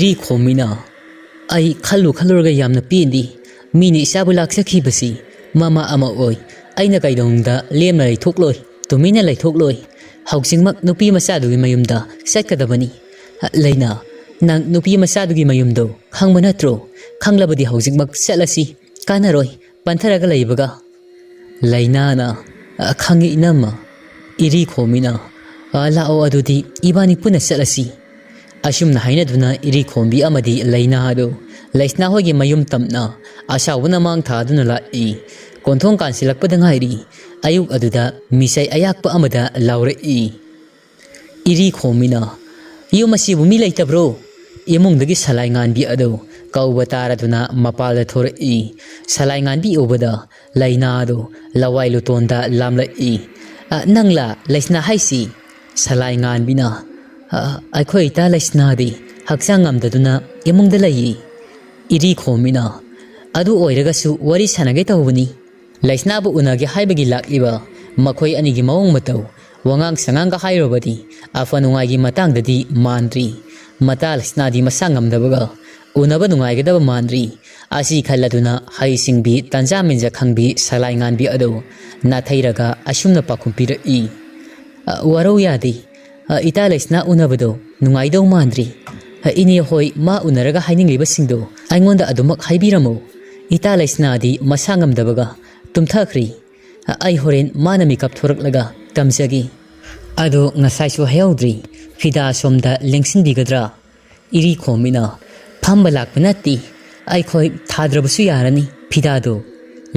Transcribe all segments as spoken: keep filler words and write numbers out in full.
E ꯈꯣꯝꯃꯤꯅ, "ꯑꯩ ꯈꯜꯂꯨ ꯈꯜꯂꯨꯔꯒ ꯌꯥꯝꯅ ꯄꯦꯟꯗꯦ꯫ ꯃꯤꯅ ꯏꯆꯥꯕꯨ ꯂꯥꯛꯆꯈꯤꯕꯁꯤ ꯃꯃꯥ ꯑꯃ ꯑꯣꯏ꯫ ꯑꯩꯅ ꯀꯩꯗꯧꯅꯨꯡꯗ ꯂꯦꯝꯅ ꯂꯩꯊꯣꯛꯂꯣꯏ, ꯇꯨꯃꯤꯟꯅ ꯂꯩꯊꯣꯛꯂꯣꯏ꯫ ꯍꯧꯖꯤꯛꯃꯛ ꯅꯨꯄꯤ ꯃꯆꯥꯗꯨꯒꯤ ꯃꯌꯨꯝꯗ ꯆꯠꯀꯗꯕꯅꯤ꯫ ꯂꯩꯅꯥ, ꯅꯪ ꯅꯨꯄꯤ ꯃꯆꯥꯗꯨꯒꯤ ꯃꯌꯨꯝꯗꯣ ꯈꯪꯕ ꯅꯠꯇ꯭ꯔꯣ? ꯈꯪꯂꯕꯗꯤ ꯍꯧꯖꯤꯛꯃꯛ ꯆꯠꯂꯁꯤ꯫ ꯀꯥꯟꯅꯔꯣꯏ, ꯄꯟꯊꯔꯒ ꯂꯩꯕꯒ"꯫ ꯂꯩꯅꯥꯅ, "ꯑ, ꯈꯪꯉꯤ ꯏꯅꯝꯃ"꯫ ꯏꯔꯤ ꯈꯣꯝꯃꯤꯅ, "ꯑ, ꯂꯥꯛꯑꯣ ꯑꯗꯨꯗꯤ ꯏꯕꯥꯅꯤ ꯄꯨꯟꯅ ꯆꯠꯂꯁꯤ"꯫ ꯑꯁꯨꯝꯅ ꯍꯥꯏꯅꯗꯨꯅ ꯏꯔꯤ ꯈꯣꯝꯕꯤ ꯑꯃꯗꯤ ꯂꯩꯅꯥ ꯑꯗꯨ ꯂꯩꯁꯅꯥ ꯍꯣꯏꯒꯤ ꯃꯌꯨꯝ ꯇꯝꯅ ꯑꯁꯥꯎꯕꯅ ꯃꯥꯡ ꯊꯥꯗꯨꯅ ꯂꯥꯛꯏ꯫ ꯀꯣꯟꯊꯣꯡ ꯀꯥꯟꯁꯤꯜꯂꯛꯄꯗ ꯉꯥꯏꯔꯤ꯫ ꯑꯌꯨꯛ ꯑꯗꯨꯗ ꯃꯤꯁꯩ ꯑꯌꯥꯛꯄ ꯑꯃꯗ ꯂꯥꯎꯔꯛꯏ꯫ ꯏꯔꯤ ꯈꯣꯝꯃꯤꯅ, "ꯌꯨꯝ ꯑꯁꯤꯕꯨ ꯃꯤ ꯂꯩꯇꯕ꯭ꯔꯣ?" ꯏꯃꯨꯡꯗꯒꯤ ꯁꯂꯥꯏ ꯉꯥꯟꯕꯤ ꯑꯗꯨ ꯀꯧꯕ ꯇꯥꯔꯗꯨꯅ ꯃꯄꯥꯜꯗ ꯊꯣꯔꯛꯏ꯫ ꯁꯂꯥꯏ ꯉꯥꯟꯕꯤ ꯎꯕꯗ ꯂꯩꯅꯥ ꯑꯗꯨ ꯂꯋꯥꯏ ꯂꯨꯇꯣꯟꯗ ꯂꯥꯝꯂꯛꯏ꯫ "ꯑ, ꯅꯪꯂꯥ ꯂꯩꯁꯅꯥ ꯍꯥꯏꯁꯤ?" ꯁꯂꯥꯏ ꯉꯥꯟꯕꯤꯅ, "ꯑ, ꯑꯩꯈꯣꯏ ꯏꯇꯥ ꯂꯩꯁꯅꯥꯗꯤ ꯍꯛꯆꯥꯡ ꯉꯝꯗꯗꯨꯅ ꯏꯃꯨꯡꯗ ꯂꯩꯌꯦ"꯫ ꯏꯔꯤ ꯈꯣꯝꯃꯤꯅ, "ꯑꯗꯨ ꯑꯣꯏꯔꯒꯁꯨ ꯋꯥꯔꯤ ꯁꯥꯟꯅꯒꯦ ꯇꯧꯕꯅꯤ"꯫ ꯂꯩꯁꯅꯥꯕꯨ ꯎꯅꯒꯦ ꯍꯥꯏꯕꯒꯤ ꯂꯥꯛꯂꯤꯕ ꯃꯈꯣꯏ ꯑꯅꯤꯒꯤ ꯃꯑꯣꯡ ꯃꯇꯧ, ꯋꯥꯉꯥꯡ ꯁꯉꯥꯡꯒ ꯍꯥꯏꯔꯨꯕꯗꯤ ꯑꯐ ꯅꯨꯡꯉꯥꯏꯒꯤ ꯃꯇꯥꯡꯗꯗꯤ ꯃꯥꯟꯗ꯭ꯔꯤ꯫ ꯃꯇꯥ ꯂꯩꯁꯅꯥꯗꯤ ꯃꯁꯥ ꯉꯝꯗꯕꯒ ꯎꯅꯕ ꯅꯨꯡꯉꯥꯏꯒꯗꯕ ꯃꯥꯟꯗ꯭ꯔꯤ꯫ ꯑꯁꯤ ꯈꯜꯂꯗꯨꯅ ꯍꯩꯁꯤꯡꯕꯤ ꯇꯟꯖꯥ ꯃꯦꯟꯖ ꯈꯪꯕꯤ ꯁꯂꯥꯏ ꯉꯥꯟꯕꯤ ꯑꯗꯨ ꯅꯥꯊꯩꯔꯒ ꯑꯁꯨꯝꯅ ꯄꯥꯎꯈꯨꯝ ꯄꯤꯔꯛꯏ꯫ "ꯑ, ꯋꯥꯔꯧ ꯌꯥꯗꯦ꯫ ꯑ, ꯏꯇꯥ ꯂꯩꯁꯅꯥ ꯎꯅꯕꯗꯣ ꯅꯨꯡꯉꯥꯏꯗꯧ ꯃꯥꯟꯗ꯭ꯔꯤ꯫ ꯑ, ꯏꯅꯦ ꯍꯣꯏ ꯃꯥ ꯎꯅꯔꯒ ꯍꯥꯏꯅꯤꯡꯂꯤꯕꯁꯤꯡꯗꯣ ꯑꯩꯉꯣꯟꯗ ꯑꯗꯨꯃꯛ ꯍꯥꯏꯕꯤꯔꯝꯃꯨ꯫ ꯏꯇꯥ ꯂꯩꯁꯅꯥꯗꯤ ꯃꯁꯥ ꯉꯝꯗꯕꯒ ꯇꯨꯝꯊꯈ꯭ꯔꯤ꯫ ꯑ, ꯑꯩ ꯍꯣꯔꯦꯟ ꯃꯥꯅ ꯃꯤꯀꯞ ꯊꯣꯔꯛꯂꯒ ꯇꯝꯖꯒꯦ꯫ ꯑꯗꯣ ꯉꯁꯥꯏꯁꯨ ꯍꯥꯏꯍꯧꯗ꯭ꯔꯤ, ꯐꯤꯗꯥ ꯁꯣꯝꯗ ꯂꯦꯡꯁꯤꯟꯕꯤꯒꯗ꯭ꯔꯥ?" ꯏꯔꯤ ꯈꯣꯝꯃꯤꯅ, "ꯐꯝꯕ ꯂꯥꯛꯄ ꯅꯠꯇꯦ, ꯑꯩꯈꯣꯏ ꯊꯥꯗ꯭ꯔꯕꯁꯨ ꯌꯥꯔꯅꯤ ꯐꯤꯗꯥꯗꯣ"꯫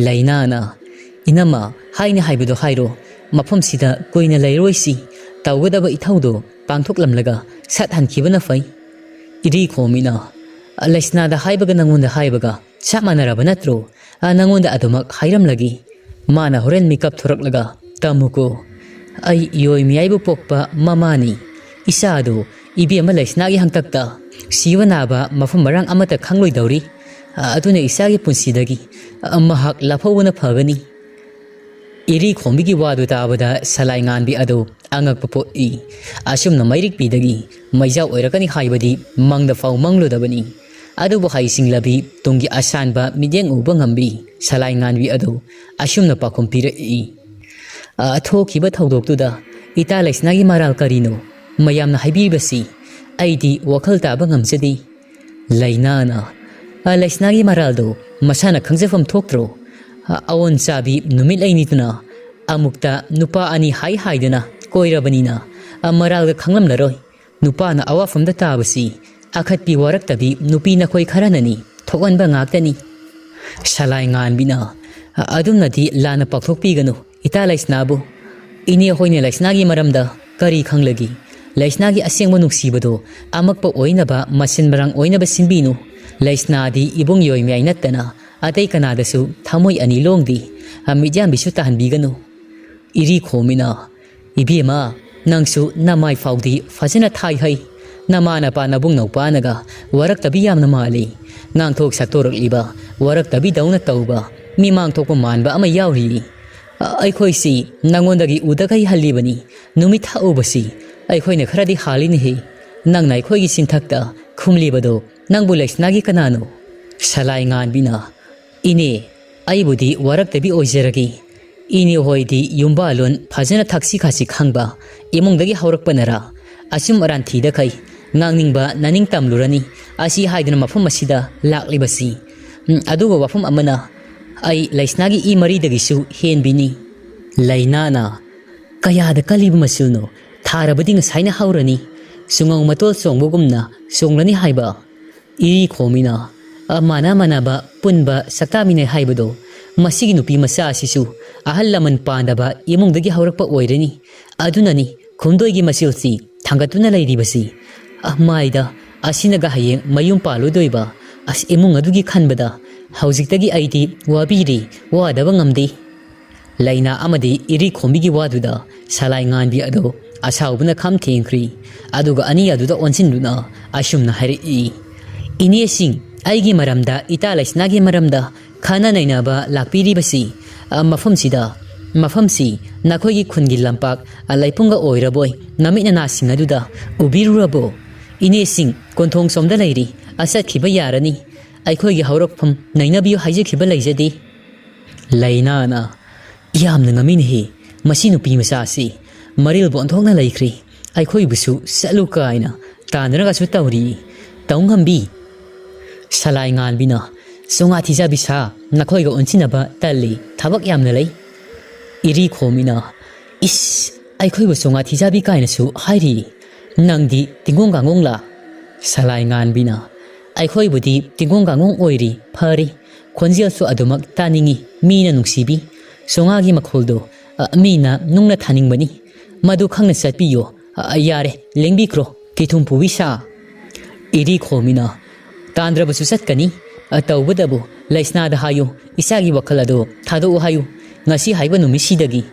ꯂꯩꯅꯥꯅ, "ꯏꯅꯝꯃ, ꯍꯥꯏꯅ ꯍꯥꯏꯕꯗꯣ ꯍꯥꯏꯔꯣ, ꯃꯐꯝꯁꯤꯗ ꯀꯨꯏꯅ ꯂꯩꯔꯣꯏꯁꯤ, ꯇꯧꯒꯗꯕ ꯏꯊꯧꯗꯣ ꯄꯥꯡꯊꯣꯛꯂꯝꯂꯒ ꯁꯠ ꯍꯟꯈꯤꯕꯅ ꯐꯩ"꯫ ꯏꯔꯤ ꯈꯣꯝꯃꯤꯅ, "ꯂꯩꯁꯅꯥꯗ ꯍꯥꯏꯕꯒ ꯅꯪꯉꯣꯟꯗ ꯍꯥꯏꯕꯒ ꯆꯞ ꯃꯥꯟꯅꯔꯕ ꯅꯠꯇ꯭ꯔꯣ? ꯑ, ꯅꯪꯉꯣꯟꯗ ꯑꯗꯨꯃꯛ ꯍꯥꯏꯔꯝꯂꯒꯦ꯫ ꯃꯥꯅ ꯍꯣꯔꯦꯟ ꯃꯤꯀꯞ ꯊꯣꯔꯛꯂꯒ ꯇꯝꯃꯨꯀꯣ꯫ ꯑꯩ ꯌꯣꯏ ꯃꯤꯌꯥꯏꯕꯨ ꯄꯣꯛꯄ ꯃꯃꯥꯅꯤ꯫ ꯏꯆꯥꯗꯨ ꯏꯕꯦꯝꯃ ꯂꯩꯁꯅꯥꯒꯤ ꯍꯥꯛꯇꯛꯇ ꯁꯤꯕ ꯅꯥꯕ ꯃꯐꯝ ꯃꯔꯥꯡ ꯑꯃꯠꯇ ꯈꯪꯂꯣꯏꯗꯧꯔꯤ꯫ ꯑ, ꯑꯗꯨꯅ ꯏꯆꯥꯒꯤ ꯄꯨꯟꯁꯤꯗꯒꯤ, ꯑ, ꯃꯍꯥꯛ ꯂꯥꯞꯍꯧꯕꯅ ꯐꯒꯅꯤ"꯫ ꯏꯔꯤ ꯈꯣꯝꯕꯤꯒꯤ ꯋꯥꯗꯨ ꯇꯥꯕꯗ ꯁꯂꯥꯏ ꯉꯥꯟꯕꯤ ꯑꯗꯨ ꯑꯉꯛꯄ ꯄꯣꯛꯏ꯫ ꯑꯁꯨꯝꯅ ꯃꯩꯔꯤꯛꯄꯤꯗꯒꯤ ꯃꯩꯖꯥꯎ ꯑꯣꯏꯔꯛꯀꯅꯤ ꯍꯥꯏꯕꯗꯤ ꯃꯪꯗ ꯐꯥꯎ ꯃꯪꯂꯨꯗꯕꯅꯤ꯫ ꯑꯗꯨꯕꯨ ꯍꯩꯁꯤꯡꯂꯕꯤ ꯇꯨꯡꯒꯤ ꯑꯁꯥꯟꯕ ꯃꯤꯠꯌꯦꯡ ꯎꯕ ꯉꯝꯕꯤ ꯁꯂꯥꯏ ꯉꯥꯟꯕꯤ ꯑꯗꯨ ꯑꯁꯨꯝꯅ ꯄꯥꯎꯈꯨꯝ ꯄꯤꯔꯛꯏ꯫ "ꯑ, ꯊꯣꯛꯈꯤꯕ ꯊꯧꯗꯣꯛꯇꯨꯗ ꯏꯇꯥ ꯂꯩꯁꯅꯥꯒꯤ ꯃꯔꯥꯜ ꯀꯔꯤꯅꯣ? ꯃꯌꯥꯝꯅ ꯍꯥꯏꯕꯤꯔꯤꯕꯁꯤ ꯑꯩꯗꯤ ꯋꯥꯈꯜ ꯇꯥꯕ ꯉꯝꯖꯗꯦ꯫" ꯂꯩꯅꯥꯅ, "ꯑ, ꯂꯩꯁꯅꯥꯒꯤ ꯃꯔꯥꯜꯗꯣ ꯃꯁꯥꯅ ꯈꯪꯖꯐꯝ ꯊꯣꯛꯇ꯭ꯔꯣ? ꯑ, ꯑꯑꯣꯟ ꯆꯥꯕꯤ ꯅꯨꯃꯤꯠ ꯂꯩꯅꯤꯗꯨꯅ ꯑꯃꯨꯛꯇ ꯅꯨꯄꯥ ꯑꯅꯤ ꯍꯥꯏ ꯍꯥꯏꯗꯨꯅ ꯀꯣꯏꯔꯕꯅꯤꯅ, ꯑ, ꯃꯔꯥꯜꯒ ꯈꯪꯂꯝꯂꯔꯣꯏ꯫ ꯅꯨꯄꯥꯅ ꯑꯋꯥꯐꯝꯗ ꯇꯥꯕꯁꯤ ꯑꯈꯠꯄꯤ ꯋꯥꯔꯛꯇꯕꯤ ꯅꯨꯄꯤ ꯅꯈꯣꯏ ꯈꯔꯅꯅꯤ ꯊꯣꯛꯍꯟꯕ ꯉꯥꯛꯇꯅꯤ꯫" ꯁꯂꯥꯏ ꯉꯥꯟꯕꯤꯅ, "ꯑ, ꯑꯗꯨꯝꯅꯗꯤ ꯂꯥꯟꯅ ꯄꯥꯎꯊꯣꯛꯄꯤꯒꯅꯨ ꯏꯇꯥ ꯂꯩꯁꯅꯥꯕꯨ꯫ ꯏꯅꯦ ꯍꯣꯏꯅ ꯂꯩꯁꯅꯥꯒꯤ ꯃꯔꯝꯗ ꯀꯔꯤ ꯈꯪꯂꯒꯦ? ꯂꯩꯁꯅꯥꯒꯤ ꯑꯁꯦꯡꯕ ꯅꯨꯡꯁꯤꯕꯗꯣ ꯑꯃꯛꯄ ꯑꯣꯏꯅꯕ, ꯃꯁꯦꯟ ꯃꯔꯥꯡ ꯑꯣꯏꯅꯕ ꯁꯤꯟꯕꯤꯅꯨ꯫ ꯂꯩꯁꯅꯥꯗꯤ ꯏꯕꯨꯡ ꯌꯣꯏꯃꯌꯥꯏ ꯅꯠꯇꯅ ꯑꯇꯩ ꯀꯅꯥꯗꯁꯨ ꯊꯃꯣꯏ ꯑꯅꯤ ꯂꯣꯡꯗꯦ꯫ ꯑ, ꯃꯤꯠꯌꯥꯝꯕꯤꯁꯨ ꯇꯥꯍꯟꯕꯤꯒꯅꯨ꯫" ꯏꯔꯤ ꯈꯣꯝꯕꯤꯅ, "ꯏꯕꯦꯝꯃ, ꯅꯪꯁꯨ ꯅꯃꯥꯏ ꯐꯥꯎꯗꯤ ꯐꯖꯅ ꯊꯥꯏ ꯍꯩ꯫ ꯅꯃꯥ ꯅꯄꯥ ꯅꯕꯨꯡ ꯅꯧꯄꯥꯅꯒ ꯋꯥꯔꯛꯇꯕꯤ ꯌꯥꯝꯅ ꯃꯥꯜꯂꯤ꯫ ꯉꯥꯡꯊꯣꯛ ꯁꯛꯇꯣꯔꯛꯂꯤꯕ ꯋꯥꯔꯛꯇꯕꯤꯗꯧꯅ ꯇꯧꯕ, ꯃꯤꯃꯥꯡ ꯊꯣꯛꯄ ꯃꯥꯟꯕ ꯑꯃ ꯌꯥꯎꯔꯤ꯫ ꯑ, ꯑꯩꯈꯣꯏꯁꯤ ꯅꯉꯣꯟꯗꯒꯤ ꯎꯗꯈꯩ ꯍꯜꯂꯤꯕꯅꯤ꯫ ꯅꯨꯃꯤꯠ ꯊꯥ ꯎꯕꯁꯤ ꯑꯩꯈꯣꯏꯅ ꯈꯔꯗꯤ ꯍꯥꯜꯂꯤꯅꯦꯍꯦ꯫ ꯅꯪꯅ ꯑꯩꯈꯣꯏꯒꯤ ꯆꯤꯟꯊꯛꯇ ꯈꯨꯝꯂꯤꯕꯗꯣ ꯅꯪꯕꯨ ꯂꯩꯁꯅꯥꯒꯤ ꯀꯅꯥꯅꯣ?" ꯁꯂꯥꯏ ꯉꯥꯟꯕꯤꯅ, "ꯏꯅꯦ, ꯑꯩꯕꯨꯗꯤ ꯋꯥꯔꯛꯇꯕꯤ ꯑꯣꯏꯖꯔꯒꯦ꯫ ꯏꯅꯦ ꯍꯣꯏꯗꯤ ꯌꯨꯝꯕꯥꯂꯣꯟ ꯐꯖꯅ ꯊꯛꯁꯤ ꯈꯥꯁꯤ ꯈꯪꯕ ꯏꯃꯨꯡꯗꯒꯤ ꯍꯧꯔꯛꯄꯅꯔꯥ? ꯑꯆꯨꯝ ꯑꯔꯥꯟ ꯊꯤꯗꯈꯩ ꯉꯥꯡꯅꯤꯡꯕ ꯅꯅꯤꯡ ꯇꯝꯂꯨꯔꯅꯤ꯫ ꯑꯁꯤ ꯍꯥꯏꯗꯨꯅ ꯃꯐꯝ ꯑꯁꯤꯗ ꯂꯥꯛꯂꯤꯕꯁꯤ꯫ ꯎꯝ, ꯑꯗꯨꯒ ꯋꯥꯐꯝ ꯑꯃꯅ, ꯑꯩ ꯂꯩꯁꯅꯥꯒꯤ ꯏ ꯃꯔꯤꯗꯒꯤꯁꯨ ꯍꯦꯟꯕꯤꯅꯤ꯫" ꯂꯩꯅꯥꯅ, "ꯀꯌꯥꯗ ꯀꯜꯂꯤꯕ ꯃꯆꯨꯅꯣ? ꯊꯥꯔꯕꯗꯤ ꯉꯁꯥꯏꯅ ꯍꯧꯔꯅꯤ꯫ ꯆꯨꯉꯧ ꯃꯇꯣꯜ ꯆꯣꯡꯕꯒꯨꯝꯅ ꯆꯣꯡꯂꯅꯤ ꯍꯥꯏꯕ꯫" ꯏꯔꯤ ꯈꯣꯝꯕꯤꯅ, "ꯑ, ꯃꯥꯟꯅ ꯃꯥꯟꯅꯕ ꯄꯨꯟꯕ ꯁꯛꯇꯥꯃꯤꯟꯅꯩ ꯍꯥꯏꯕꯗꯣ, ꯃꯁꯤꯒꯤ ꯅꯨꯄꯤ ꯃꯆꯥ ꯑꯁꯤꯁꯨ ꯑꯍꯜ ꯂꯃꯟ ꯄꯥꯟꯗꯕ ꯏꯃꯨꯡꯗꯒꯤ ꯍꯧꯔꯛꯄ ꯑꯣꯏꯔꯅꯤ꯫ ꯑꯗꯨꯅꯅꯤ ꯈꯨꯝꯗꯣꯏꯒꯤ ꯃꯆꯨꯁꯤ ꯊꯥꯡꯒꯠꯇꯨꯅ ꯂꯩꯔꯤꯕꯁꯤ꯫ ꯑ, ꯃꯥꯏꯗ, ꯑꯁꯤꯅꯒ ꯍꯌꯦꯡ ꯃꯌꯨꯝ ꯄꯥꯜꯂꯨꯗꯣꯏꯕ꯫ ꯑꯁ, ꯏꯃꯨꯡ ꯑꯗꯨꯒꯤ ꯈꯟꯕꯗ ꯍꯧꯖꯤꯛꯇꯒꯤ ꯑꯩꯗꯤ ꯋꯥꯕꯤꯔꯤ, ꯋꯥꯗꯕ ꯉꯝꯗꯦ꯫" ꯂꯩꯅꯥ ꯑꯃꯗꯤ ꯏꯔꯤ ꯈꯣꯝꯕꯤꯒꯤ ꯋꯥꯗꯨꯗ ꯁꯂꯥꯏ ꯉꯥꯟꯕꯤ ꯑꯗꯨ ꯑꯁꯥꯎꯕꯅ ꯈꯝ ꯊꯦꯡꯈ꯭ꯔꯤ꯫ ꯑꯗꯨꯒ ꯑꯅꯤ ꯑꯗꯨꯗ ꯑꯣꯟꯁꯤꯟꯗꯨꯅ ꯑꯁꯨꯝꯅ ꯍꯥꯏꯔꯛꯏ, "ꯏꯅꯦꯁꯤꯡ, ꯑꯩꯒꯤ ꯃꯔꯝꯗ, ꯏꯇꯥ ꯂꯩꯁꯅꯥꯒꯤ ꯃꯔꯝꯗ ꯈꯟꯅ ꯅꯩꯅꯕ ꯂꯥꯛꯄꯤꯔꯤꯕꯁꯤ, ꯑ, ꯃꯐꯝꯁꯤꯗ ꯃꯐꯝꯁꯤ ꯅꯈꯣꯏꯒꯤ ꯈꯨꯟꯒꯤ ꯂꯝꯄꯥꯛ ꯂꯩꯄꯨꯡꯒ ꯑꯣꯏꯔꯕꯣꯏ ꯅꯃꯤꯠ ꯅꯅꯥꯁꯤꯡ ꯑꯗꯨꯗ ꯎꯕꯤꯔꯨꯔꯕꯣ? ꯏꯅꯦꯁꯤꯡ ꯀꯣꯟꯊꯣꯡ ꯁꯣꯝꯗ ꯂꯩꯔꯤ, ꯑ, ꯆꯠꯈꯤꯕ ꯌꯥꯔꯅꯤ꯫ ꯑꯩꯈꯣꯏꯒꯤ ꯍꯧꯔꯛꯐꯝ ꯅꯩꯅꯕꯤꯌꯨ ꯍꯥꯏꯖꯈꯤꯕ ꯂꯩꯖꯗꯦ꯫ ꯂꯩꯅꯥꯅ, "ꯌꯥꯝꯅ ꯉꯝꯃꯤꯅꯦꯍꯦ, ꯃꯁꯤ ꯅꯨꯄꯤ ꯃꯆꯥꯁꯤ ꯃꯔꯤꯜꯕꯨ ꯑꯣꯟꯊꯣꯛꯅ ꯂꯩꯈ꯭ꯔꯦ꯫ ꯑꯩꯈꯣꯏꯕꯨꯁꯨ ꯆꯠꯂꯨ ꯀꯥꯏꯅ ꯇꯥꯟꯗꯅꯒꯁꯨ ꯇꯧꯔꯤ꯫ ꯇꯧ ꯉꯝꯕꯤ?" ꯁꯂꯥꯏ ꯉꯥꯟꯕꯤꯅ, "ꯆꯣꯉꯥ ꯊꯤꯖꯕꯤ ꯁꯥ, ꯅꯈꯣꯏꯒ ꯑꯣꯟꯁꯤꯟꯅꯕ ꯇꯜꯂꯤ, ꯊꯕꯛ ꯌꯥꯝꯅ ꯂꯩ꯫" ꯏꯔꯤ ꯈꯣꯝꯕꯤꯅ, "ꯏꯁ, ꯑꯩꯈꯣꯏꯕꯨ ꯆꯣꯉꯥ ꯊꯤꯖꯕꯤ ꯀꯥꯏꯅꯁꯨ ꯍꯥꯏꯔꯤ꯫ ꯅꯪꯗꯤ ꯇꯤꯡꯒꯣꯡ ꯀꯥꯡꯒꯣꯡꯂꯥ?" ꯁꯂꯥꯏ ꯉꯥꯟꯕꯤꯅ, "ꯑꯩꯈꯣꯏꯕꯨꯗꯤ ꯇꯤꯡꯒꯣꯡ ꯀꯥꯡꯒꯣꯡ ꯑꯣꯏꯔꯤ, ꯐꯔꯤ꯫ ꯈꯣꯟꯖꯦꯜꯁꯨ ꯑꯗꯨꯃꯛ ꯇꯥꯅꯤꯡꯏ, ꯃꯤꯅ ꯅꯨꯡꯁꯤꯕꯤ꯫ ꯆꯣꯉꯥꯒꯤ ꯃꯈꯣꯜꯗꯣ, ꯑ, ꯃꯤꯅ ꯅꯨꯡꯅ ꯊꯥꯅꯤꯡꯕꯅꯤ꯫ ꯃꯗꯨ ꯈꯪꯅ ꯆꯠꯄꯤꯌꯨ꯫ ꯑ, ꯌꯥꯔꯦ, ꯂꯦꯡꯕꯤꯈ꯭ꯔꯣ, ꯀꯤꯊꯨꯝ ꯄꯨꯕꯤ ꯁꯥ꯫" ꯏꯔꯤ ꯈꯣꯝꯕꯤꯅ, "ꯇꯥꯟꯗ꯭ꯔꯕꯁꯨ ꯆꯠꯀꯅꯤ꯫ ꯑ, ꯇꯧꯕꯇꯕꯨ ꯂꯩꯁꯅꯥꯗ ꯍꯥꯏꯌꯨ, ꯏꯆꯥꯒꯤ ꯋꯥꯈꯜ ꯑꯗꯨ ꯊꯥꯗꯣꯛꯎ ꯍꯥꯏꯌꯨ꯫ ꯉꯁꯤ ꯍꯥꯏꯕ ꯅꯨꯃꯤꯠꯁꯤꯗꯒꯤ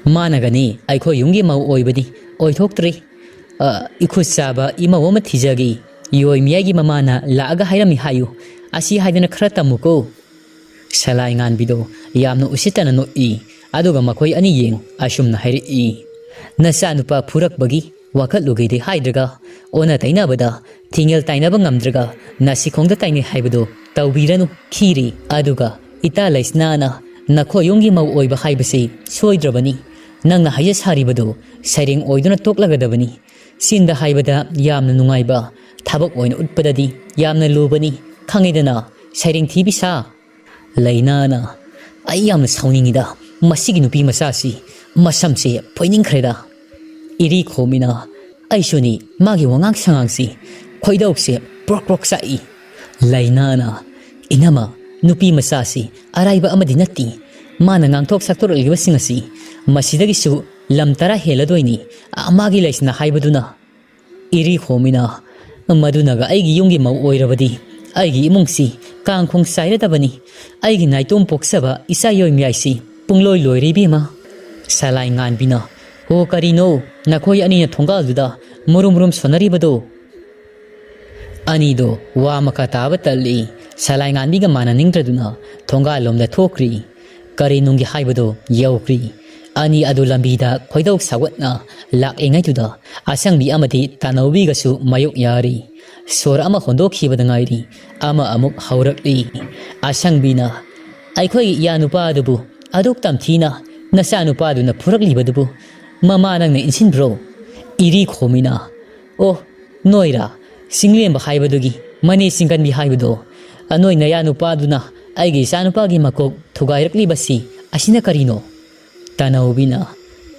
ꯃꯥꯅꯒꯅꯤ ꯑꯩꯈꯣꯏ ꯌꯨꯝꯒꯤ ꯃꯧ ꯑꯣꯏꯕꯗꯤ ꯑꯣꯏꯊꯣꯛꯇ꯭ꯔꯤ꯫ ꯑ, ꯏꯈꯨꯠ ꯆꯥꯕ ꯏꯃꯧ ꯑꯃ ꯊꯤꯖꯒꯦ꯫ ꯌꯣꯏ ꯃꯌꯥꯏꯒꯤ ꯃꯃꯥꯅ ꯂꯥꯛꯑꯒ ꯍꯥꯏꯔꯝꯃꯤ ꯍꯥꯏꯌꯨ꯫" ꯑꯁꯤ ꯍꯥꯏꯗꯅ ꯈꯔ ꯇꯝꯃꯨꯀꯣ꯫ ꯁꯂꯥꯏ ꯉꯥꯟꯕꯤꯗꯣ ꯌꯥꯝꯅ ꯎꯁꯤꯠꯇꯅ ꯅꯣꯛꯏ꯫ ꯑꯗꯨꯒ ꯃꯈꯣꯏ ꯑꯅꯤ ꯌꯦꯡ ꯑꯁꯨꯝꯅ ꯍꯥꯏꯔꯛꯏ, "ꯅꯆꯥꯅꯨꯄꯥ ꯐꯨꯔꯛꯄꯒꯤ ꯋꯥꯀꯠꯂꯨꯒꯦꯗꯤ ꯍꯥꯏꯗ꯭ꯔꯒ, ꯑꯣꯟꯅ ꯇꯩꯅꯕꯗ ꯊꯤꯡꯒꯜ ꯇꯥꯏꯅꯕ ꯉꯝꯗ꯭ꯔꯒ ꯅꯥꯁꯤꯈꯣꯡꯗ ꯇꯥꯏꯅꯩ ꯍꯥꯏꯕꯗꯣ ꯇꯧꯕꯤꯔꯅꯨ, ꯈꯤꯔꯦ꯫ ꯑꯗꯨꯒ ꯏꯇꯥ ꯂꯩꯁꯅꯥꯅ ꯅꯈꯣꯏ ꯌꯨꯝꯒꯤ ꯃꯧ ꯑꯣꯏꯕ ꯍꯥꯏꯕꯁꯤ ꯁꯣꯏꯗ꯭ꯔꯕꯅꯤ꯫ ꯅꯪꯅ ꯍꯥꯏꯖ ꯁꯥꯔꯤꯕꯗꯨ ꯁꯩꯔꯦꯡ ꯑꯣꯏꯗꯨꯅ ꯇꯣꯛꯂꯒꯗꯕꯅꯤ꯫ ꯆꯤꯟꯗ ꯍꯥꯏꯕꯗ ꯌꯥꯝꯅ ꯅꯨꯡꯉꯥꯏꯕ, ꯊꯕꯛ ꯑꯣꯏꯅ ꯎꯠꯄꯗꯗꯤ ꯌꯥꯝꯅ ꯂꯨꯕꯅꯤ, ꯈꯪꯉꯦꯗꯅ, ꯁꯩꯔꯦꯡ ꯊꯤꯕꯤ ꯁꯥ꯫" ꯂꯩꯅꯥꯅ, "ꯑꯩ ꯌꯥꯝꯅ ꯁꯥꯎꯅꯤꯡꯉꯤꯗ, ꯃꯁꯤꯒꯤ ꯅꯨꯄꯤ ꯃꯆꯥꯁꯤ ꯃꯁꯝꯁꯦ ꯐꯣꯏꯅꯤꯡꯈ꯭ꯔꯦꯗ꯫" ꯏꯔꯤ ꯈꯣꯝꯕꯤꯅ, "ꯑꯩꯁꯨꯅꯤ, ꯃꯥꯒꯤ ꯋꯥꯉꯥꯡ ꯁꯉꯥꯡꯁꯤ ꯈꯣꯏꯗꯧꯁꯦ ꯄ꯭ꯔꯣꯛ ꯄ꯭ꯔꯣꯛ ꯆꯥꯛꯏ꯫" ꯂꯩꯅꯥꯅ, "ꯏꯅꯝꯃ, ꯅꯨꯄꯤ ꯃꯆꯥꯁꯤ ꯑꯔꯥꯏꯕ ꯑꯃꯗꯤ ꯅꯠꯇꯦ꯫ ꯃꯥꯅ ꯉꯥꯡꯊꯣꯛ ꯁꯛꯇꯣꯔꯛꯂꯤꯕꯁꯤꯡ ꯑꯁꯤ ꯃꯁꯤꯗꯒꯤꯁꯨ ꯂꯝ ꯇꯔꯥ ꯍꯦꯜꯂꯗꯣꯏꯅꯤ, ꯑ, ꯃꯥꯒꯤ ꯂꯩꯁꯅꯥ ꯍꯥꯏꯕꯗꯨꯅ꯫" ꯏꯔꯤ ꯈꯣꯝꯕꯤꯅ, "ꯃꯗꯨꯅꯒ ꯑꯩꯒꯤ ꯌꯨꯝꯒꯤ ꯃꯧ ꯑꯣꯏꯔꯕꯗꯤ ꯑꯩꯒꯤ ꯏꯃꯨꯡꯁꯤ ꯀꯥꯡꯈꯣꯡ ꯆꯥꯏꯔꯗꯕꯅꯤ꯫ ꯑꯩꯒꯤ ꯅꯥꯏꯇꯣꯝ ꯄꯣꯛꯆꯕ ꯏꯆꯥ ꯌꯣꯏꯃꯌꯥꯏꯁꯤ ꯄꯨꯡꯂꯣꯏ ꯂꯣꯏꯔꯦ ꯏꯕꯦꯝꯃ꯫" ꯁꯂꯥꯏ ꯉꯥꯟꯕꯤꯅ, "ꯍꯣ, ꯀꯔꯤꯅꯣ ꯅꯈꯣꯏ ꯑꯅꯤꯅ ꯊꯣꯡꯒꯥꯜꯗꯨꯗ ꯃꯨꯔꯨꯝ ꯃꯨꯔꯨꯝ ꯁꯣꯟꯅꯔꯤꯕꯗꯣ?" ꯑꯅꯤꯗꯣ ꯋꯥ ꯃꯈꯥ ꯇꯥꯕ ꯇꯜꯂꯤ꯫ ꯁꯂꯥꯏ ꯉꯥꯟꯕꯤꯒ ꯃꯥꯟꯅꯅꯤꯡꯗ꯭ꯔꯗꯨꯅ ꯊꯣꯡꯒꯥꯜꯂꯣꯝꯗ ꯊꯣꯛꯈ꯭ꯔꯤ꯫ ꯀꯔꯤ ꯅꯨꯡꯒꯤ ꯍꯥꯏꯕꯗꯨ ꯌꯧꯈ꯭ꯔꯤ꯫ ꯑꯅꯤ ꯑꯗꯨ ꯂꯝꯕꯤꯗ ꯈꯣꯏꯗꯧ ꯁꯥꯎꯒꯠꯅ ꯂꯥꯛꯂꯤꯉꯩꯗꯨꯗ ꯑꯁꯪꯕꯤ ꯑꯃꯗꯤ ꯇꯥꯅꯧꯕꯤꯒꯁꯨ ꯃꯥꯌꯣꯛꯅꯔꯤ꯫ ꯁꯣꯔ ꯑꯃ ꯍꯣꯟꯗꯣꯛꯈꯤꯕꯗ ꯉꯥꯏꯔꯤ꯫ ꯑꯃ ꯑꯃꯨꯛ ꯍꯧꯔꯛꯂꯤ꯫ ꯑꯁꯪꯕꯤꯅ, "ꯑꯩꯈꯣꯏꯒꯤ ꯏꯌꯥ ꯅꯨꯄꯥ ꯑꯗꯨꯕꯨ ꯑꯗꯨꯛ ꯇꯝꯊꯤꯅ ꯅꯆꯥ ꯅꯨꯄꯥꯗꯨꯅ ꯐꯨꯔꯛꯂꯤꯕꯗꯨꯕꯨ ꯃꯃꯥ ꯅꯪꯅ ꯏꯟꯁꯤꯟꯕ꯭ꯔꯣ?" ꯏꯔꯤ ꯈꯣꯝꯃꯤꯅ, "ꯑꯣ, ꯅꯣꯏꯔꯥ? ꯆꯤꯡꯂꯦꯝꯕ ꯍꯥꯏꯕꯗꯨꯒꯤ ꯃꯅꯦ ꯆꯤꯡꯒꯟꯕꯤ ꯍꯥꯏꯕꯗꯣ? ꯑ, ꯅꯣꯏ ꯅꯌꯥ ꯅꯨꯄꯥꯗꯨꯅ ꯑꯩꯒꯤ ꯏꯆꯥ ꯅꯨꯄꯥꯒꯤ ꯃꯀꯣꯛ ꯊꯨꯒꯥꯏꯔꯛꯂꯤꯕꯁꯤ ꯑꯁꯤꯅ ꯀꯔꯤꯅꯣ?" ꯇꯥꯅꯧꯕꯤꯅ,